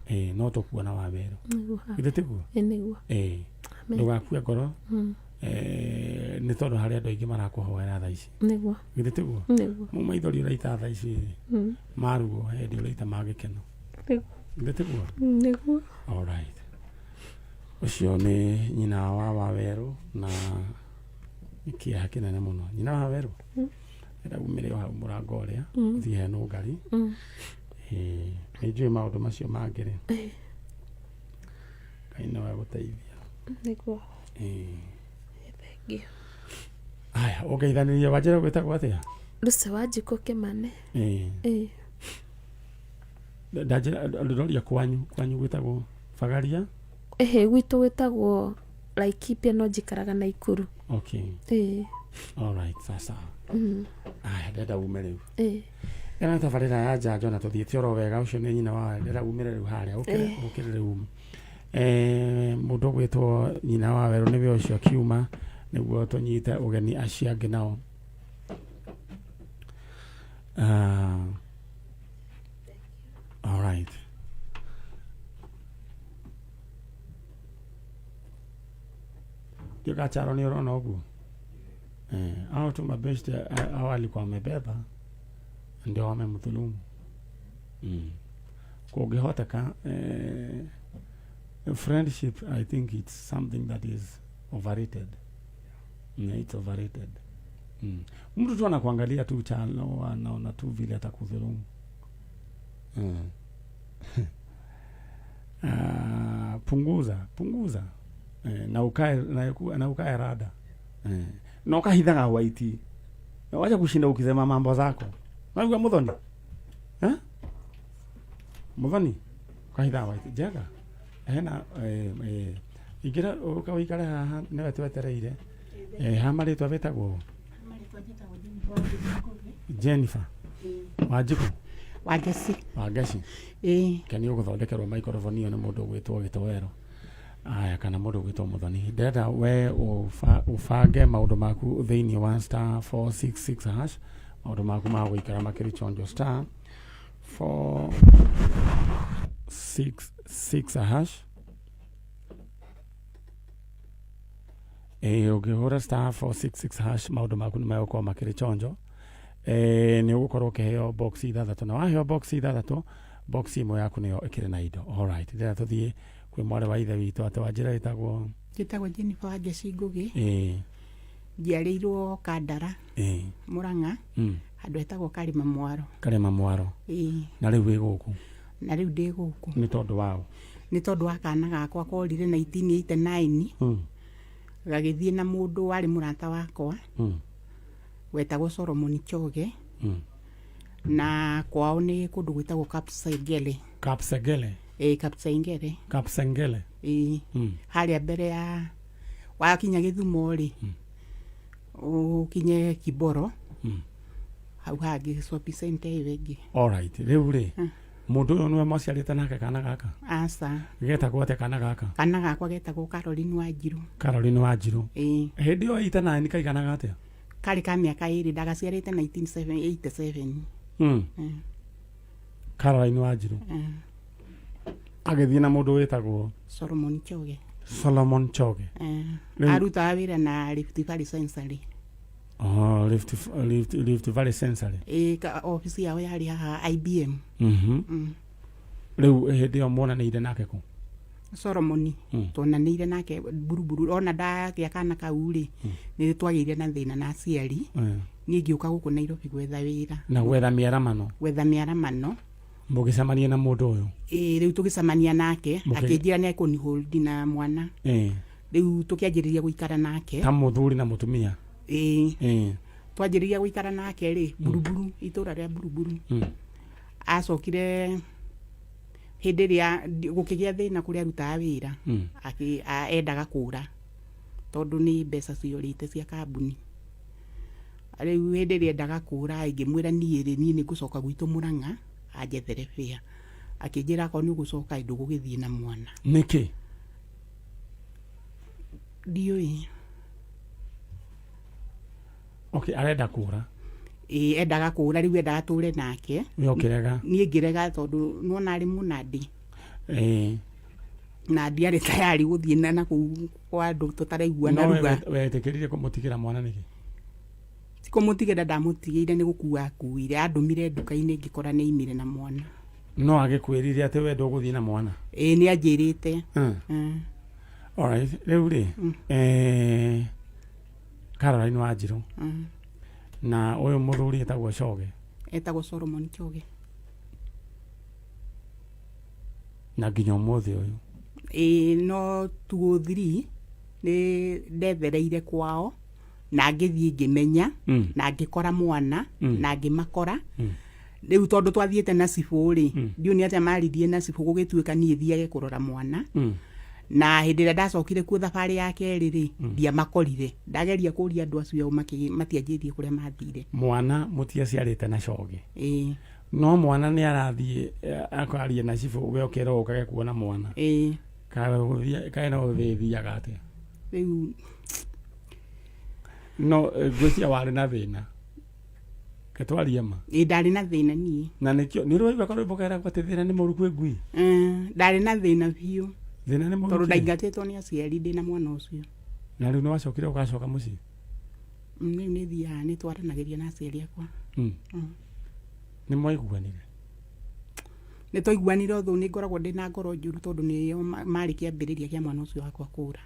Ĩĩ, no tũkuona Wawerũ. Githĩ tiguo? Ĩ nĩguo. Ĩĩ. Amen. Ndũgakue ngoro nĩ tondũ harĩ andũ aingĩ marakũhoera thaa ici. Githĩ tiguo? Nĩguo. Mau maithori ũraita thaa ici rĩ maruo hĩndĩ ũraita ma gĩkeno. Githĩ tiguo? Nĩguo. Alright. Ũcio nĩ nyina wa Wawerũ na nĩ kĩeha kĩnene mũno. Nyina wa Wawerũ enda umĩre o hau mũrango ũrĩa ũthiĩ he nũngari. Ĩĩ, nĩ njũĩ maũndũ macio mangĩ rĩ, Ngai no agũteithia. Nĩguo. Ĩĩ. Thank you. Aya, ũngeithanĩria wanjĩra gwĩtagwo atĩa? Lucy Wanjikũ Kĩmane. Ĩĩ. Ĩĩ. Ndanjĩra ndĩroria kwanyu gwĩtagwo Bagaria? Ĩhĩ, gwitũ gwĩtagwo Laikipia no njikaraga Naikuru. Okay. Ĩĩ. Alright, sasa aya ndĩrenda ume rĩu. Ĩĩ. Ĩno nĩ tabarĩra ya njanjo na tũthiĩte oro wega. Ũcio nĩ nyina wa, ndĩrenda umĩre rĩu harĩa ũkĩre ũkĩre rĩu ume. Mũndũ ũgwĩtwo nyina wa Werũ nĩwe ũcio akiuma nĩguo tũnyite ũgeni acio angĩ nao. Alright, Ndio kacharo nĩ ũrona ũguo. Eh, hao tu mabeshte hao alikuwa amebeba ndio wamemdhulumu. Kũngĩhoteka friendship, I think it's something that is overrated. It's overrated. Mtu tu anakuangalia tu chalo, anaona tu vile atakudhulumu. Punguza punguza na ukae rada na ukahithaga waiti na wacha kushinda ukisema mambo zako. Naigua Muthoni, eh? Muthoni, ukahithaga waiti njega hena ingĩra ũka ũikare haha nĩwe twetereire ha marĩtwa wĩtagwo Jennifer Wanjikũ. Wangeci. Wangeci. Ĩĩ. Keni ũgũthondekerwo microphone ĩyo nĩ mũndũ ũgwĩtwo Gĩtoero aya kana mũndũ ũgwĩtwo Mũthoni. Ndĩrenda we ũbange maũndũ maku thĩinĩ wa *466 hash, maũndũ maku ma gũikara makĩrĩ chonjo, *466 hash. Ĩĩ, ũngĩhũra *466 hash maũndũ maku nĩ megũkorwo makĩrĩ chonjo. Nĩ ũgũkorwo ũkĩheo box ithathatũ, na waheo box ithathatũ, box ĩmwe yaku nĩyo ĩkĩrĩ na indo. Alright, ndĩrenda tũthiĩ kwĩ mwarĩ wa ithe witũ atĩ wanjĩra ĩtagwo? Njĩtagwo Jennifer Wangeci Ngũgĩ. Njiarĩirwo Kandara, Mũrang'a, handũ hetagwo Karĩma Mwaro. Karĩma Mwaro. Ĩĩ. Na rĩu wĩ gũkũ? Na rĩu ndĩ gũkũ. Nĩ tondũ wao? Nĩ tondũ wa kana gakwa korire 1989, gagĩthiĩ na mũndũ warĩ mũrata wakwa wetagwo Solomon Choge, na kwao nĩ kũndũ gwĩtagwo Kapsengele. Kapsegele? Ĩĩ, Kapsengele. Kapsengele. Ĩĩ. Harĩa mbere ya wakinya Gĩthumo rĩ, ũkinye Kiboro, hau hangĩ shopping center ĩyo ĩngĩ. Alright, rĩu rĩ, mũndũ ũyũ nĩwe mwaciarĩte nake kana gaka? Aca. Getagwo atĩa kana gaka? Kana gakwa getagwo Caroline Wanjiru. Caroline Wanjiru. Ĩĩ. Hĩndĩ ĩyo 89 kaiganaga atĩa? Karĩ ka mĩaka 2, ndagaciarĩte 1987. Caroline Wanjiru agĩthiĩ na mũndũ wĩtagwo? Solomon Choge. Solomon Choge. Arutaga wĩra na Rift Valley Sensory. Oh, Rift Valley Sensory. Ĩĩ, obici yao yarĩ haha IBM. Rĩu hĩndĩ ĩyo muonanĩire nake kũ? Solomon, tuonanĩire nake buruburu. Ona ndagĩa kana kau rĩ, nĩ twagĩire na thĩna na aciari. Niĩ ngĩũka gũkũ Nairobi gwetha wĩra. Na gwetha mĩaramano. Gwetha mĩaramano. Mũgĩcemania na mũndũ ũyũ? Ĩĩ, rĩu tũgĩcemania nake, akĩnjĩra nĩ ekũni na mwana. Rĩu tũkĩanjĩrĩria gũikara nake. Ta mũthuri na mũtumia? Ĩĩ. Twanjĩrĩria gũikara nake rĩ, Buruburu, itũra rĩa Buruburu. Acokire hĩndĩ ĩrĩa gũkĩgĩa thĩna kũrĩa arutaga wĩra, endaga kũra tondũ nĩ mbeca ciorĩte cia kambuni. Rĩu hĩndĩ ĩrĩa endaga kũra, ngĩmwĩra niĩ rĩ, niĩ nĩ ngũcoka gwitũ Mũrang'a anjethere bĩa. Akĩnjĩra akorwo nĩ ũgũcoka ĩ, ndũgũgĩthiĩ na mwana. Nĩkĩ? Ndiũĩ. Okay, arenda kũra? Ĩĩ, endaga kũra, rĩu endaga tũre nake. We ũkĩrega? Niĩ ngĩrega tondũ nĩwona arĩ mũnandĩ, na ndiarĩ tayari gũthiĩ na kũu kwa andũ tũtaraiguana. No we ruga. Wetĩkĩrire kũmũtigĩra mwana nĩkĩ? Ti kũmũtigĩra ndamũtigĩire, nĩ gũkua akuire. Andũmire nduka-inĩ, ngĩkora nĩ aimire na mwana. No agĩkwĩrire atĩ we ndũgũthiĩ na mwana? Ĩĩ, nĩ anjĩrĩte. Alright, rĩu rĩ, Caroline Wanjiru na ũyũ mũthuri etagwo Choge? Etagwo Solomon Choge. Na nginya ũmũthĩ ũyũ? Ĩĩ, no 2003 nĩ ndethereire kwao na ngĩthiĩ ngĩmenya na ngĩkora mwana na ngĩmakora. Rĩu tondũ twathiĩte na cibũ rĩ, ndiũĩ nĩ atĩa maririe na cibũ, gũgĩtuĩka niĩ thiage kũrora mwana. Na hĩndĩ ĩrĩa ndacokire kuo thabarĩ ya kerĩ rĩ, ndiamakorire. Ndageria kũria andũ acio ao, matianjĩrire kũrĩa mathire. Mwana mũtiaciarĩte na Choge? Ĩĩ. No mwana nĩ arathiĩ akaria na cibũ, we ũkerwo ũkage kuona mwana? Ĩĩ. Kaĩ no thĩ thiaga atĩa? Rĩu No ngwĩciria warĩ na thĩna, ketwarie ma. Ĩĩ, ndarĩ na thĩna niĩ. Na nĩkĩo nĩ ũrĩ waigua karwĩmbo keragwo atĩ thĩna nĩ mũru kwĩ ngui? Ndarĩ na thĩna biũ. Thĩna nĩ mũru tondũ kĩ? Ndaingatĩtwo nĩ aciari ndĩna mwana ũcio. Na rĩu nĩ wacokire ũgacoka mũciĩ? Rĩu nĩ thiaga nĩ twaranagĩria na aciari akwa. Nĩ mwaiguanire? Nĩ twaiguanire ũthũ nĩ ngoragwo ndĩ na ngoro njũru tondũ nĩo marĩ kĩambĩrĩria kĩa mwana ũcio wakwa kũra.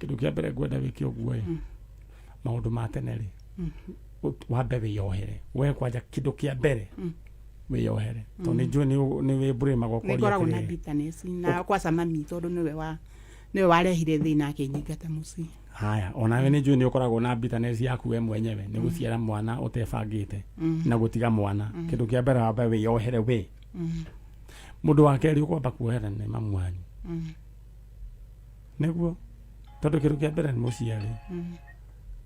Kĩndũ kĩa mbere ngwenda wĩke ũguo ĩ, maũndũ ma tene rĩ, wambe wĩyohere we kwanja, kĩndũ kĩa mbere wĩyohere, tondũ nĩ njũĩ nĩ wĩmbũrĩmagwo. Nĩ ngoragwo na bitterness na kwaca mami tondũ nĩwe warehire thĩna akĩnyingata mũciĩ. Haya, onawe nĩ njũĩ nĩ ũkoragwo na bitterness yaku we mwenyewe nĩ gũciara mwana ũtebangĩte na gũtiga mwana. Kĩndũ kĩa mbere wambe wĩyohere we. Mũndũ wa kerĩ ũkwamba kuohera nĩ mamu wanyu, nĩguo tondũ kĩndũ kĩa mbere nĩ mũciari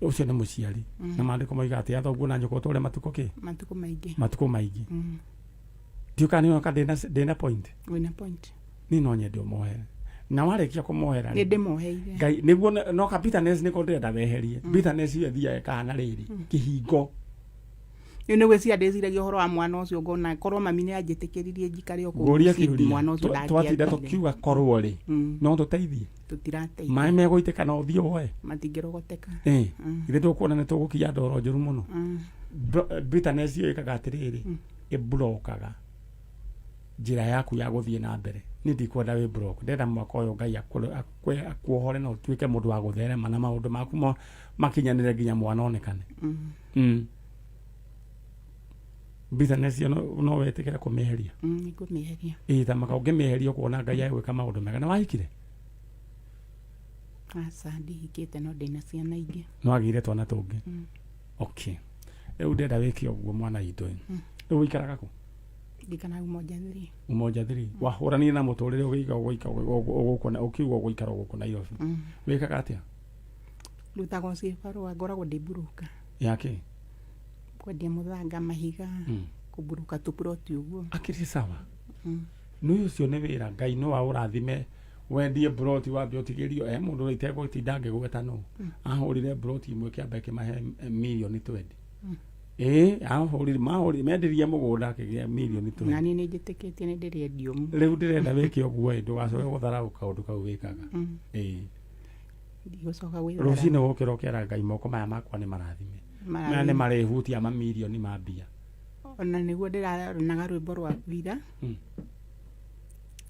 ũcio, nĩ mũciari, na maandĩko moiga atĩ athoguo na nyũkwa ũtũre matukũ kĩ? Matukũ maingĩ. Matukũ maingĩ. Ndiũka nĩ oka ndĩna point. Wĩna point. Niĩ no nyende ũmohere, na warĩkia kũmohera nĩ ndĩmoheire. Ngai nĩguo no ka bitterness nĩko ndĩrenda weherie. Bitterness ĩyo ĩthiaga ĩkahana rĩrĩ kĩhingo. Rĩu nĩ gwĩciria ndĩciragia ũhoro wa mwana ũcio, ngona korwo mami nĩ anjĩtĩkĩririe njikare o kũu ngũria mũciĩ, kĩũria mwana ũcio twatinda ndangĩathire. tũkiuga korwo rĩ, no tũteithie? Tũtirateithia. Maĩ megũitĩka na ũthiĩ woe. Matingĩrogoteka. Ĩ ithe tũkuona nĩ tũgũkinya ndoro njũru mũno. Bitterness ĩyo ĩkaga atĩrĩrĩ, ĩblokaga njĩra yaku ya gũthiĩ na mbere. Niĩ ndikwenda wĩ block, ndĩrenda mwaka ũyũ Ngai akuohore na ũtuĩke mũndũ wa gũtherema na maũndũ maku makinyanĩre nginya mwana onekane. Bitterness ĩyo no wĩtĩkĩre kũmĩeheria? Nĩngũmĩeheria. Ĩ tamaka ũngĩmĩeheria ũkuona Ngai agwĩka maũndũ mega. Na wahikire? Aca, ndihikĩte, no ndĩna ciana ingĩ. No agĩire twana tũngĩ. Okay, rĩu ndĩrenda wĩke ũguo mwana witũ ĩ. Rĩu ũikaraga kũ? Ndikana Umoja 3. Umoja 3. Wahũranire na mũtũrĩre ũgĩiga ũgũikara gũkũ ũkiuga ũgũikara gũkũ Nairobi. Wĩkaga atĩa? Ndutaga ũcio barũa, ngoragwo ndĩ mburuka. Yake? Kwendia mũthanga, mahiga, kũmburuka tũburoti ũguo. Akĩrĩ sawa. Nĩ ũcio nĩ wĩra Ngai no aũrathime. Wendie mburoti wambe ũtigĩrio e mũndũ itegũtinda ngĩgweta no ahũrire mburoti ĩmwe kĩamba ĩkĩmahe mirioni 20. Ĩ ahũrire, mahũrire, mendirie mũgũnda akĩgĩa mirioni 20. Na niĩ nĩ njĩtĩkĩtie nĩ ndĩrendia ũmwe. Rĩu ndĩrenda wĩke ũguo ĩ, ndũgacoke gũtharaũ kaũndũ kau wĩkaga ĩ. Ndigũcoka gwĩthara. Rũcinĩ wokĩra ũkera Ngai, moko maya makwa nĩ marathime, maya nĩ marĩhutia mamirioni ma mbia. Ona nĩguo ndĩraronaga rwĩmbo rwa ira.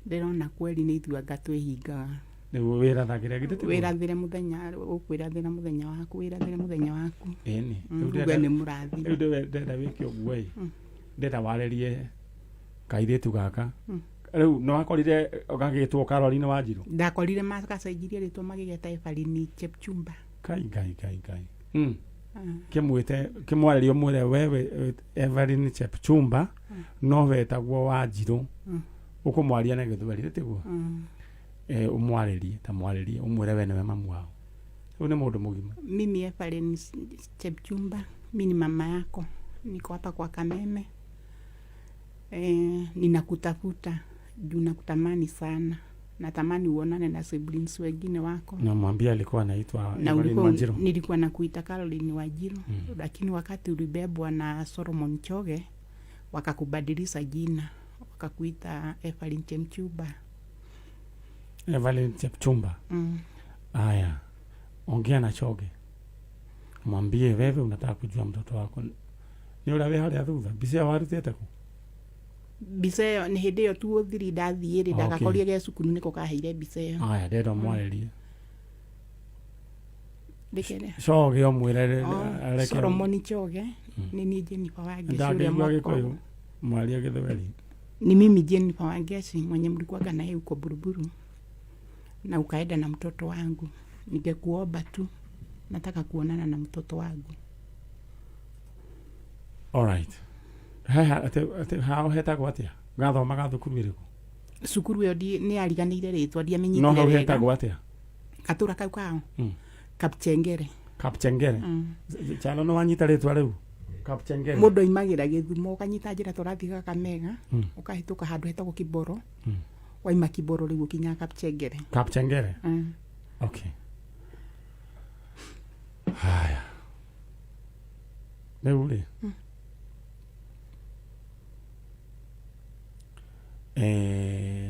Ndĩrona kweri nĩ ithuĩ anga twĩhingaga. Nĩguo wĩrathagĩre, githĩ tiguo? Wĩrathĩre mũthenya, ũkwĩrathĩra mũthenya waku, wĩrathĩre mũthenya waku. Ĩni. Rĩu uge nĩ mũrathime. Rĩu ndĩrenda wĩke ũguo ĩ, ndĩrenda warĩrie kairĩtu gaka. Rĩu nĩ wakorire gagĩtwo Caroline Wanjiru? Ndakorire magacenjirie rĩtwa magĩgeta Evelyn Chepchumba. Kai ngai ngai ngai. Kĩmwĩte, kĩmwarĩrie, ũmwĩre wewe Evelyn Chepchumba no wetagwo Wanjiru. Ũkũmwaria na Gĩthweri, githĩ tiguo? Eh, ũmwarĩrie, ta mwarĩrie ũmwĩre we nĩwe mamu wao, rĩu nĩ mũndũ mũgima. Mimi Evelyn Chepchumba, mi ni mama yako, niko hapa kwa Kameme. Ninakutafuta juu nakutamani sana, natamani uonane na siblings wengine wako. Namwambia alikuwa anaitwa Na Evelyn ulikuwa, Wanjiru. Nilikuwa nakuita Caroline Wanjiru, lakini wakati ulibebwa na Solomon Choge wakakubadilisha jina wakakuita Evelyn Chepchumba. Evelyn Chepchumba. Haya, ongea na Choge, mwambie wewe unataka kujua mtoto wako nĩ ũrĩa wĩ harĩa thutha. Mbica ĩyo warutĩte kũ? Mbica ĩyo nĩ hĩndĩ ĩyo tu ũthiri ndathiĩ rĩ, ndagakorire ge cukuru nĩko kaheire mbica ĩyo. Haya, ndĩrenda ũmwarĩrie. Ndĩkere. Choge ũmwĩre Oh, areke. Solomon Choge, nĩ niĩ Jennifer Wangeci ũrĩa Ndangĩigua mwakoragwo. Gĩkũyũ, mwaria Gĩthweri. Ni mimi Jennifer Wangeci mwenye mlikuwaga naye huko Buruburu na ukaenda na mtoto wangu. Ningekuomba tu, nataka kuonana na mtoto wangu. Alright, haha atĩ hao hetagwo atĩa? Gathomaga thukuru ĩrĩkũ? Cukuru ĩyo nĩ ariganĩire rĩtwa, ndiamenyitire No hau wega. hetagwo atĩa? Gatũra kau kao Kapchengere. Kapchengere. Chalo no wanyita rĩtwa rĩu Kapchengere? Mũndũ aimagĩra Gĩthumo ũkanyita njĩra tũrathiĩ Kakamega, ũkahĩtũka handũ hetagwo Kiboro, waima Kiboro rĩu ũkinyaga Kapchengere. Kapchengere. Okay, haya, rĩu rĩ,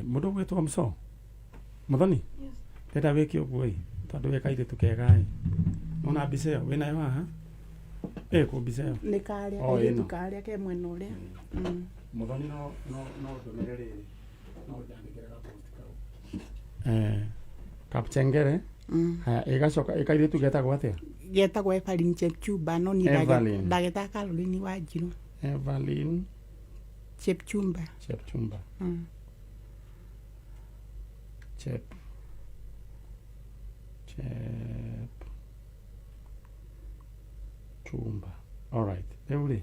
mũndũ ũgwĩtwo Mso Muthoni, ndĩrenda wĩke ũguo ĩ. Tondũ wĩ kairĩtu kega ĩ. Nona mbica ĩyo wĩnayo haha? Ĩ kũ mbica ĩyo? Nĩ karĩa Oh, kairĩtu ĩno. karĩa ke mwena ũrĩa. Mũthoni no no no ndũmĩre rĩrĩ. No njandĩkĩre ga post kau. Eh, Kapchengere. Haya, ĩgacoka ĩ kairĩtu getagwo atĩa? Getagwo Evelyn Chepchumba no niĩ Evelyn. ndagetaga Caroline Wanjiru. Evelyn Chepchumba. Chepchumba. Chep. Chep. Chumba. All right. Rĩu rĩ,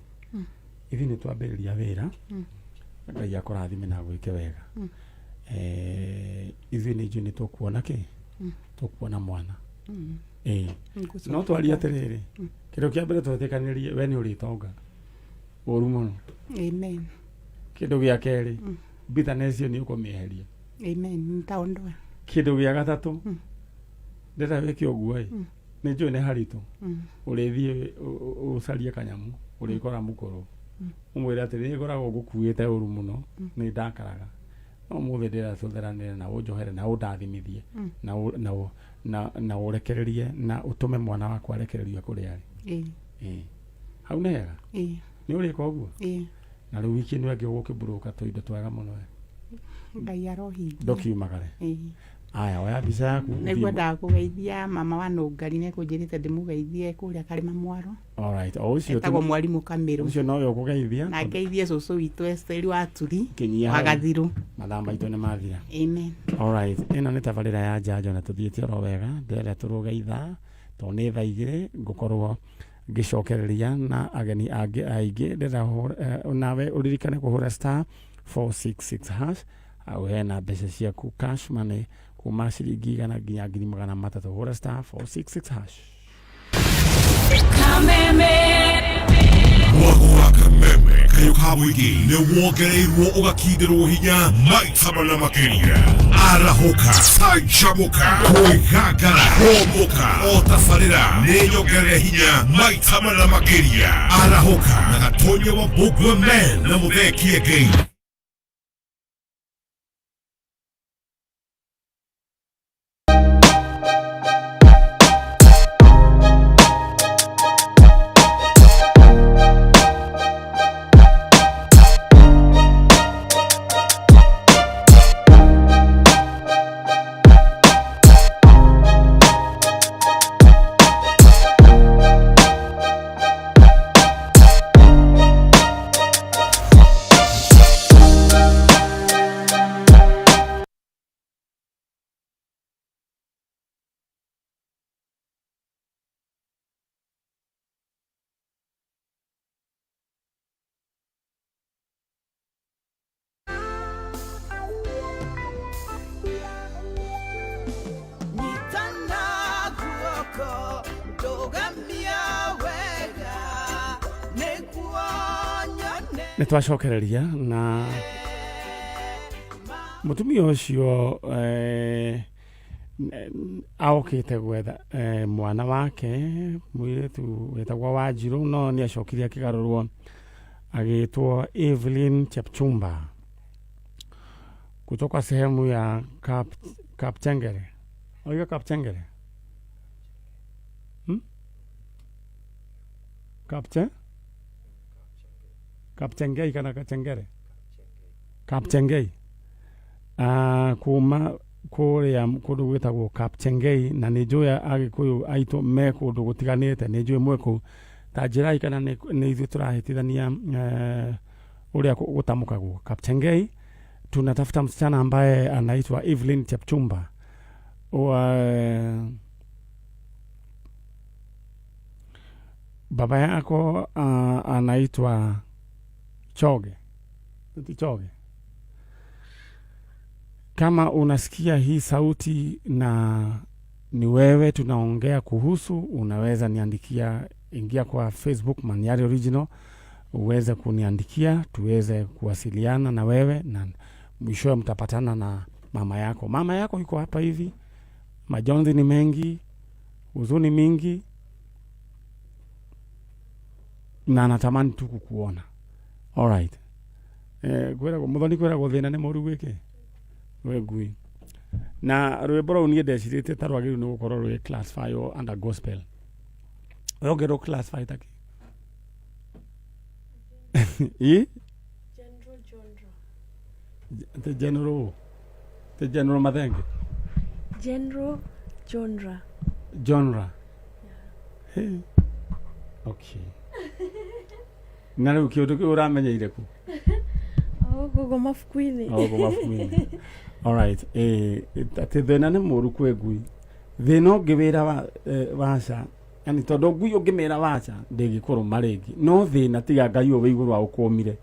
ithuĩ nĩ twambĩrĩria wĩra. Ngai akũrathime na agwĩke wega. Eh, ithuĩ nĩ njũĩ nĩ tũkuona kĩ? Tũkuona mwana. Ĩĩ. Nĩngũcoka No twarie atĩrĩrĩ, kĩndũ kĩa mbere twetĩkanĩrie we nĩ ũrĩtonga. Ũru mũno. Amen. Kĩndũ gĩa kerĩ, bitterness ĩyo nĩ ũkũmĩeheria. Amen. Nitaondoa. Kĩndũ gĩa gatatũ, ndĩrenda wĩke ũguo ĩ, nĩ njũĩ nĩ haritũ, ũrĩthiĩ ũcarie kanyamũ, ũrĩkora mũkũrũ, ũmwĩre atĩ nĩ ngoragwo ngũkuĩte ũru mũno, nĩ ndakaraga, no ũmũthĩ ndĩrenda tũtheranĩre na ũnjohere na ũndathimithie na ũ- na ũ- na na ũrekererie na ũtũme mwana wakwa arekererio kũrĩa arĩ. Ĩĩ. Ĩĩ. Hau nĩ hega? Ĩĩ. Nĩ ũrĩka ũguo? Ĩĩ. Na rĩu wiki ĩno ĩngĩ ũgũkĩmburũka tũindo twega mũno ĩ. Ngai arohingia. Ndũkiumagare. Ĩĩ. Aya, oya mbica yaku. Nĩguo ũthiĩ- ndakũgeithia mama wa Nũngari nĩekũnjĩrĩte ndĩmũgeithie kũrĩa Karĩma Mwaro. Alright, o ũcio Etagwo tu- mwarimũ Kamĩrũ. ũcio nowe ũkũgeithia. Na ngeithie cũcũ witũ Esteri wa Turi Kinyia wa hau. Gathirũ. Mathaa maitũ nĩ mathira. Amen. Alright, ĩno nĩ tabarĩra ya njanjo na tũthiĩte oro wega ndĩrenda tũrũge ithaa tondũ nĩ thaa igĩrĩ ngũkorwo ngĩcokereria na ageni angĩ aingĩ ndĩrenda nawe ũririkane kũhũra star 466 hash hau hena mbeca ciaku cash money kuma ciringi igana nginya 300,000 hũra star 466 hash. Mwago wa kameme kayo ka mũingĩ nĩ wongereirwo ũgakindĩrwo hinya maita mana makĩria arahũka canjamũka kwĩgangara kũmbũka o tabarĩra nĩ nyongerere hinya maita mana makĩria arahũka na gatonya wa Mbũgua men na Mũthee Kĩengei. Nyitana guoko ndũgamia wega nĩguo nyone Nĩ twacokereria na mũtumia ũcio aokĩte gwetha mwana wake mũirĩtu wetagwo Wanjirũ no nĩ acokire akĩgarũrwo agĩtwo Evelyn Chepchumba kutoka sehemu ya Kapchengere. Oiga Kapchengere? Kapche? Kapchengei kana Kachengere? Kapchengei. Kuma kũrĩa kũndũ gwĩtagwo Kapchengei na nĩ njũĩ Agĩkũyũ aitũ me kũndũ gũtiganĩte nĩ njũĩ mwe kũu ta njĩrai kana nĩ ithuĩ tũrahĩtithania ũrĩa gũtamũkagwo. Kapchengei tunatafuta msichana ambaye anaitwa Evelyn Chepchumba wa baba yako anaitwa Choge. Eti Choge. Kama unasikia hii sauti na ni wewe tunaongea kuhusu, unaweza niandikia, ingia kwa Facebook Maniari Original uweze kuniandikia tuweze kuwasiliana na wewe, na mwishowe mtapatana na mama yako. Mama yako yuko hapa hivi, majonzi ni mengi, huzuni mingi, na anatamani tu kukuona. Alright. Kwĩragwo Muthoni, kwĩragwo thĩna nĩ mũru gwĩke we ngui. Na rwĩmbo rũu niĩ ndecirĩtie ta rwagĩrĩirwo nĩ gũkorwo rwĩ classify under gospel. We ũngĩrũ classify ta kĩ? Ĩ? General genre. Ti general ti general mathenge? General genre. Genre. Hey. Okay. Na rĩu kĩũndũ kĩu ũramenyeire kũ? Oh, gũkũ mabuku-inĩ. Oh, gũkũ mabuku-inĩ. Alright. Eh, atĩ thĩna nĩ mũru kwĩ ngui. Thĩna ũngĩ wĩra wa eh, waca yani tondũ ngui ũngĩmĩra waca ndĩngĩkũrũma rĩngĩ no thĩna tiga ngai ũyũ wĩ igũrũ agũkũmire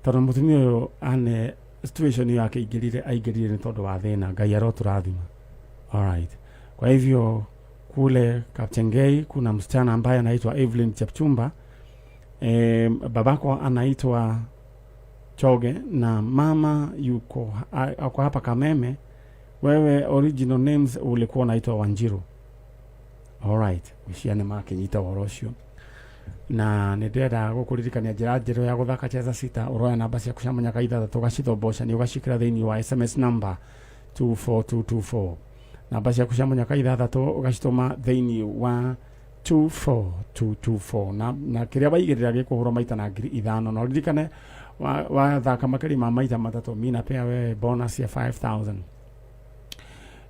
tondũ mũtumia ũyũ ane situation ĩyo akĩingĩrire aingĩrire nĩ tondũ wa thĩna ngai arotũrathima alright kwa hivyo kule Kapchengei kuna msichana ambaye anaitwa Evelyn Chepchumba e, babako anaitwa Choge na mama yuko ako hapa Kameme. Wewe original names ulikuwa unaitwa Wanjiru. Alright, gwĩciria nĩ makĩnyita ũhoro ũcio na nĩ ndĩrenda gũkũririkania njĩra njerũ ya gũthaka cheza sita ũroya namba ciaku cia mũnyaka ithathatũ ũgacithomboca ũgacikĩra thĩinĩ wa SMS number 24224 namba ciaku cia mũnyaka ithathatũ ũgacitũma thĩinĩ wa 24224 na, na kĩrĩa waigĩrĩra gĩkũhũrwo maita na 5000 na ũririkane wathaka makĩria ma maita matatũ mi napea wewe bonus ya 5000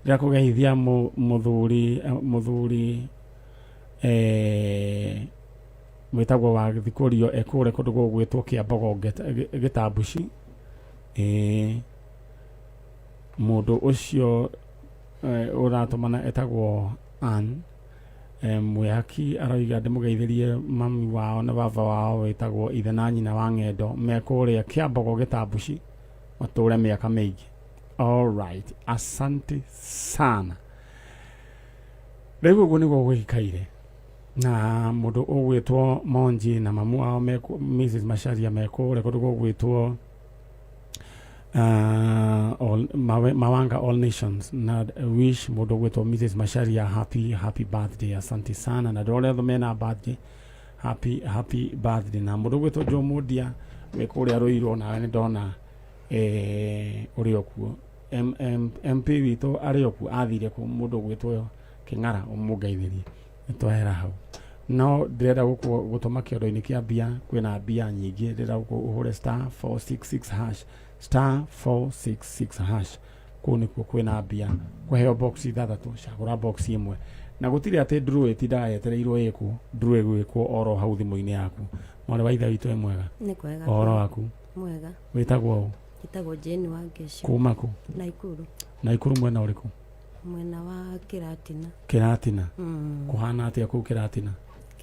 rĩrĩa kũgeithia mũthuri mũthuri eh, wĩtagwo wa thikũrio ekũrĩa kũndũ gũgwĩtwo Kĩambogo Gĩtambuci ĩĩ mũndũ ũcio eh, ũratũmana etagwo Ann eh, Mwĩhaki aroiga ndĩmũgeithĩrie mami wao na baba wao wĩtagwo ithe na nyina wa ng'endo me kũrĩa Kĩambogo Gĩtambuci matũre mĩaka mĩingĩ. Alright, asante sana. Rĩu ũguo nĩguo gũikaire na mũndũ ũgwĩtwo Monji na mamu wao me Mrs Macharia me kũrĩa kũndũ gũgwĩtwo all, Mawanga All Nations na wish mũndũ ũgwĩtwo Mrs Macharia happy happy birthday asante sana na ndĩrona othe mena birthday happy happy birthday na mũndũ ũgwĩtwo Joe Mundia wĩ kũrĩa Rũirũ nawe nĩ ndona eh, ũrĩ o kuo MP witũ arĩ o kuo athire kũ mũndũ ũgwĩtwo Kĩng'ara ũmũngeithĩrie nĩ twahera hau no ndĩrenda gũtũma kĩondo-inĩ kĩa mbia kwĩna mbia nyingĩ ndĩrenda ũhũre star 466 hash star 466 hash kũu nĩkuo kwĩna mbia kũheo box ithathatũ cagũra box ĩmwe na gũtirĩ atĩ draw ĩtindaga yetereirwo ĩkwo draw ĩgwĩkwo oro hau thimũ-inĩ yaku mwarĩ wa ithe witũ ĩ mwega Nĩ kwega. Ũhoro waku Mwega. Wĩtagwo ũ? Njĩtagwo Jane Wangeci. Kuma kũ? Naikuru. Naikuru mwena ũrĩkũ? Mwena wa Kĩratina. Kĩratina? Kũhana atĩa kũu Kĩratina?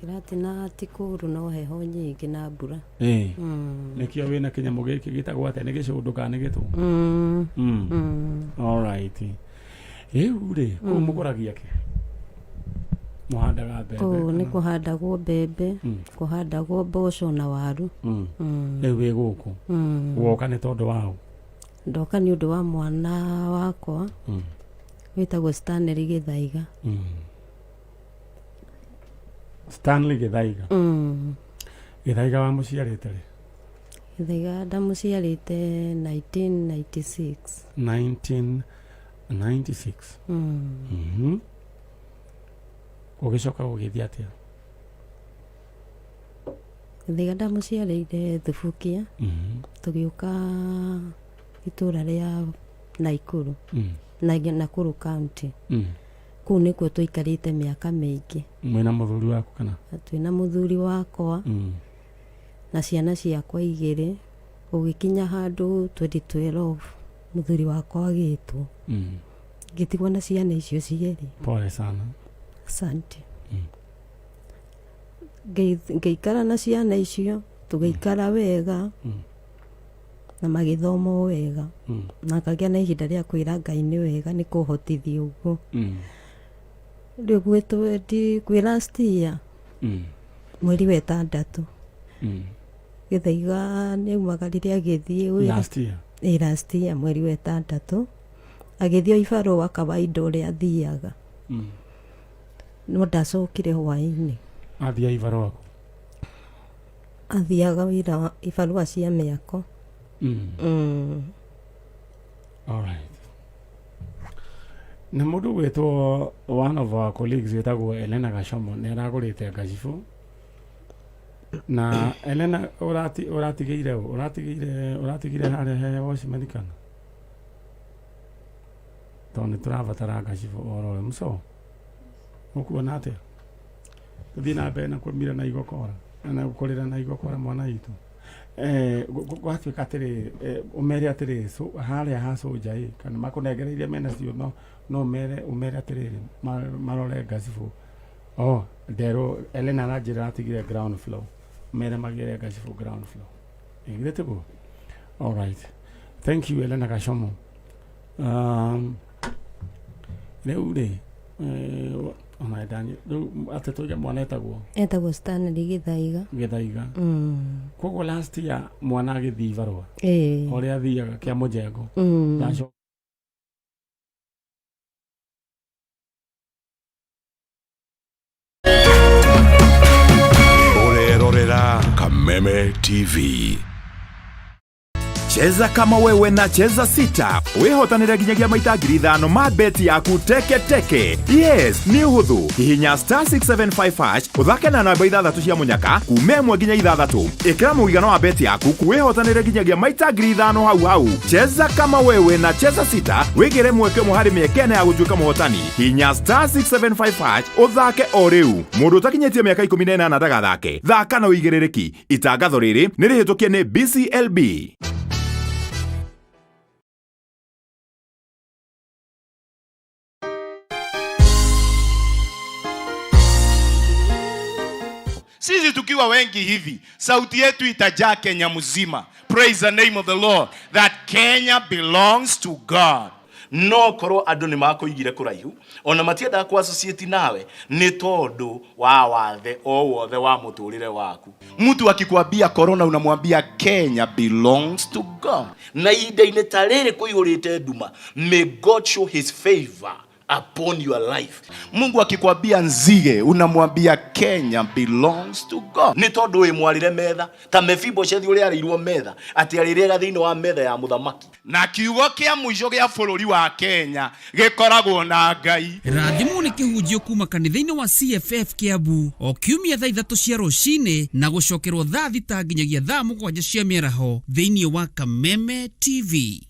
Kĩratina ti kũũru no heho nyingĩ na mbura. Ĩĩ. Nĩkĩo wĩna kĩnyamũ gĩkĩ gĩtagwo atĩa nĩ gĩcũndũ kana nĩ gĩtũ? All right. Rĩu rĩ, kũu mũkũragia kĩ? Mũhandaga mbembe? Kũu nĩ kana? kũhandagwo mbembe, kũhandagwo mboco na waru. Rĩu wĩ gũkũ? Woka nĩ tondũ wa ũ? Ndoka nĩ ũndũ wa mwana wakwa wĩtagwo Stanley Gĩthaiga. Stanley Gĩthaiga. Gĩthaiga wamũciarĩte rĩ? Gĩthaiga ndamũciarĩte 1996. 1996. Ũgĩcoka gũgĩthiĩ atĩa? Gĩthaiga ndamũciarĩire Thubukia. Tũgĩũka itũra rĩa Naikuru. Na Nakuru County. Kũu nĩkuo tũikarĩte mĩaka mĩingĩ. Mwĩna mũthuri waku kana? Twĩna mũthuri wakwa na ciana ciakwa igĩrĩ. Gũgĩkinya handũ 2012 mũthuri wakwa agĩtwo. Ngĩtigwo na ciana icio cierĩ. Pole sana. Asante. Ngĩikara na ciana icio tũgĩikara wega na magĩthoma o wega na ngagĩa na ihinda rĩa kwĩra Ngai nĩ wega nĩ kũhotithia ũguo. Rĩu gwĩ last year mweri wa ĩtandatũ Gĩthaiga nĩ aumagarire agĩthiĩ wĩra. Last year? Ĩ, last year mweri wa ĩtandatũ agĩthiĩ o ibarũa kawaida ũrĩa athiaga. No ndacokire hwaĩ-inĩ. Athiaga ibarũa kũ? Athiaga wĩra wa ibarũa cia mĩako. All right. Na mũndũ gwĩtwo one of our colleagues wĩtagwo Elena Gacomo nĩ aragũrĩte ngacibũ. Na Elena ũrati ũratigĩire ũ? Ũratigĩire ũratigire harĩa he watchman kana? Tondũ nĩ tũrabatara ngacibũ oro rĩu. Mũco, ũkuona atĩa? Tũthiĩ na mbere na kũmira na igokora na kũrĩra na igokora mwana witũ. Eh, gwatuĩka atĩrĩrĩ, eh, ũmere atĩrĩrĩ, so, harĩa ha soja ĩ, kana makũnengereirie mena cio no no ũmere ũmere atĩrĩrĩ, marore ngacibũ. Oh, nderwo Elena aranjĩra atigire ground floor. Mere magĩre ngacibũ ground floor. Ĩ, githĩ tiguo? All right. Thank you Elena Gacomo. Rĩu rĩ, eh, ona ndani rĩu atĩ tuge mwana etagwo Etagwo Stanley Gĩthaiga. Gĩthaiga. Koguo last year mwana agĩthiĩ ibarũa ũrĩa athiaga kĩa mũjengo ndacoka. Ũrerorera Kameme TV. Cheza kama wewe na Cheza Sita wihotanire nginyagia maita 5,000 ma beti yaku teke teke. Yes, nĩ ũhũthũ. Hihinya star 675 hash ũthake na namba ithathatũ cia mũnyaka kuma ĩmwe nginya ithathatũ. Ĩkĩra mũigana wa beti yaku wĩhotanĩre nginyagia maita 5,000 hau hau. Cheza kama wewe na Cheza Sita wĩgĩre mweke ũmwe harĩ mĩeke ĩna ya gũtuĩka mũhotani. Hihinya star 675 hash ũthake o rĩu. Mũndũ ũtakinyĩtie mĩaka 18 ndagathake. Thaka na ũigĩrĩrĩki. Itangatho rĩrĩ nĩ rĩhĩtũkie nĩ BCLB. Sisi tukiwa wengi hivi, sauti yetu itajaa Kenya mzima. Praise the name of the Lord, that Kenya belongs to God. No korwo andũ nĩ makũigire kũraihu, ona matiendaga kũ associate nawe nĩ tondũ wa wathe o wothe wa mũtũrĩre waku. Mtu akikwambia corona unamwambia Kenya belongs to God. Na ihinda-inĩ ta rĩrĩ kũihũrĩte nduma, may God show his favor upon your life. Mungu akikwambia nzige unamwambia Kenya belongs to God. Nĩ tondũ wĩ mwarĩre metha ta Mefiboshethi ũrĩa arĩirwo metha atĩ arĩrĩaga thĩinĩ wa metha ya mũthamaki. Na kiugo kĩa mũico gĩa bũrũri wa Kenya gĩkoragwo na Ngai. Rathimwo nĩ kĩhunjio kuma kanitha-inĩ wa CFF Kiambu o kiumia thaa 3 cia rũcinĩ na gũcokerwo thaa 6 nginyagia thaa 7 cia mĩaraho thĩinĩ wa Kameme TV.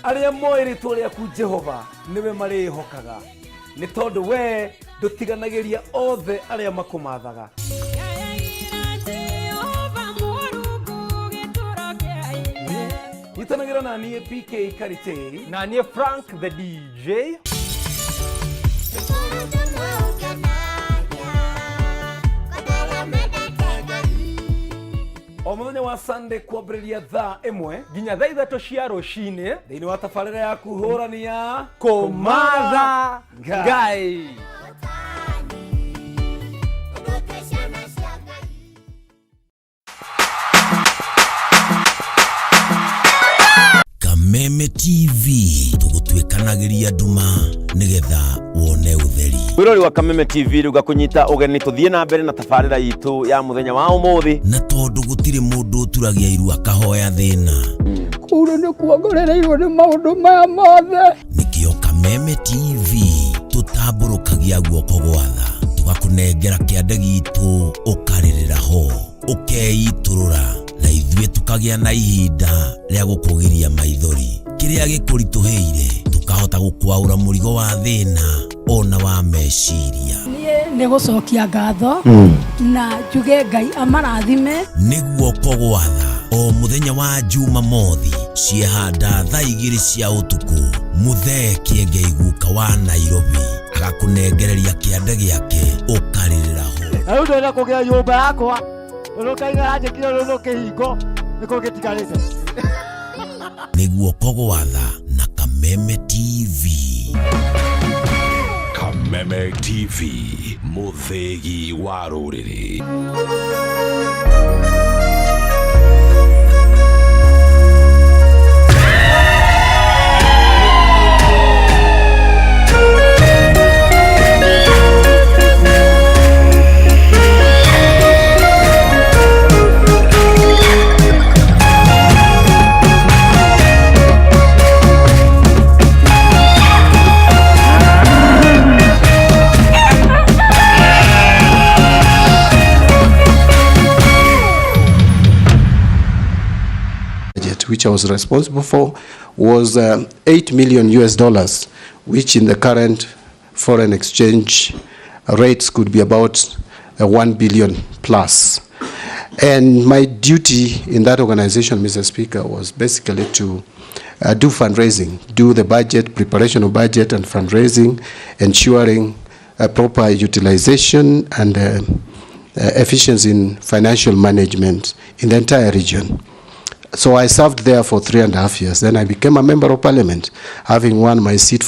Arĩa moĩ rĩtwa rĩaku Jehova nĩwe marĩĩhokaga, nĩ tondũ we ndũtiganagĩria othe arĩa makũmathaga. Nyitanagĩra na niĩ PK Karitei na niĩ Frank the DJ. O mũthenya wa Sunday kwambĩrĩria thaa 1 nginya thaa 3 cia rũcinĩ thĩinĩ wa tabarĩra yaku hũrani ya Kũmatha Ngai. Kameme TV tũgũtuĩkanagĩria nduma nĩgetha wone ũtheri. Mwĩrori wa Kameme TV rĩu ngakũnyita ũgeni tũthiĩ na mbere na tabarĩra itũ ya mũthenya wa ũmũthĩ. Na tondũ gũtirĩ mũndũ ũturagia iru akahoya thĩna. Kũu nĩ kuongorereirwo nĩ maũndũ maya mothe. Nĩkĩo Kameme TV tũtambũrũkagia guoko gwatha tũgakũnengera kĩande gitũ ũkarĩrĩra ho ũkeitũrũra na ithuĩ tũkagĩa na ihinda rĩa gũkũgiria maithori. Kĩrĩa gĩkũritũhĩire tũkahota gũkwaũra mũrigo wa thĩna ona wa meciria. Niĩ nĩ gũcokia ngatho na njuge Ngai amarathime. Nĩ guoko gwatha o mũthenya wa Jumamothi ciehanda thaa 2 cia ũtukũ Mũthee Kĩengei guka wa Nairobi agakũnengereria kĩande gĩake ũkarĩrĩra ho. Na rĩu ndĩrenda kũgĩa nyũmba yakwa tondũ Ngai nĩaranjĩkire rũrũ kĩhingo nĩkĩo gĩtigarĩte. Nĩ guoko gwatha na Kameme TV. Kameme TV, mũthĩgi wa rũrĩrĩ. which I was responsible for was 8 million US dollars, which in the current foreign exchange rates could be about 1 billion plus. And my duty in that organization, Mr. Speaker, was basically to do fundraising, do the budget, preparation of budget and fundraising, ensuring proper utilization and efficiency in financial management in the entire region. So I served there for 3.5 years. Then I became a member of parliament, having won my seat.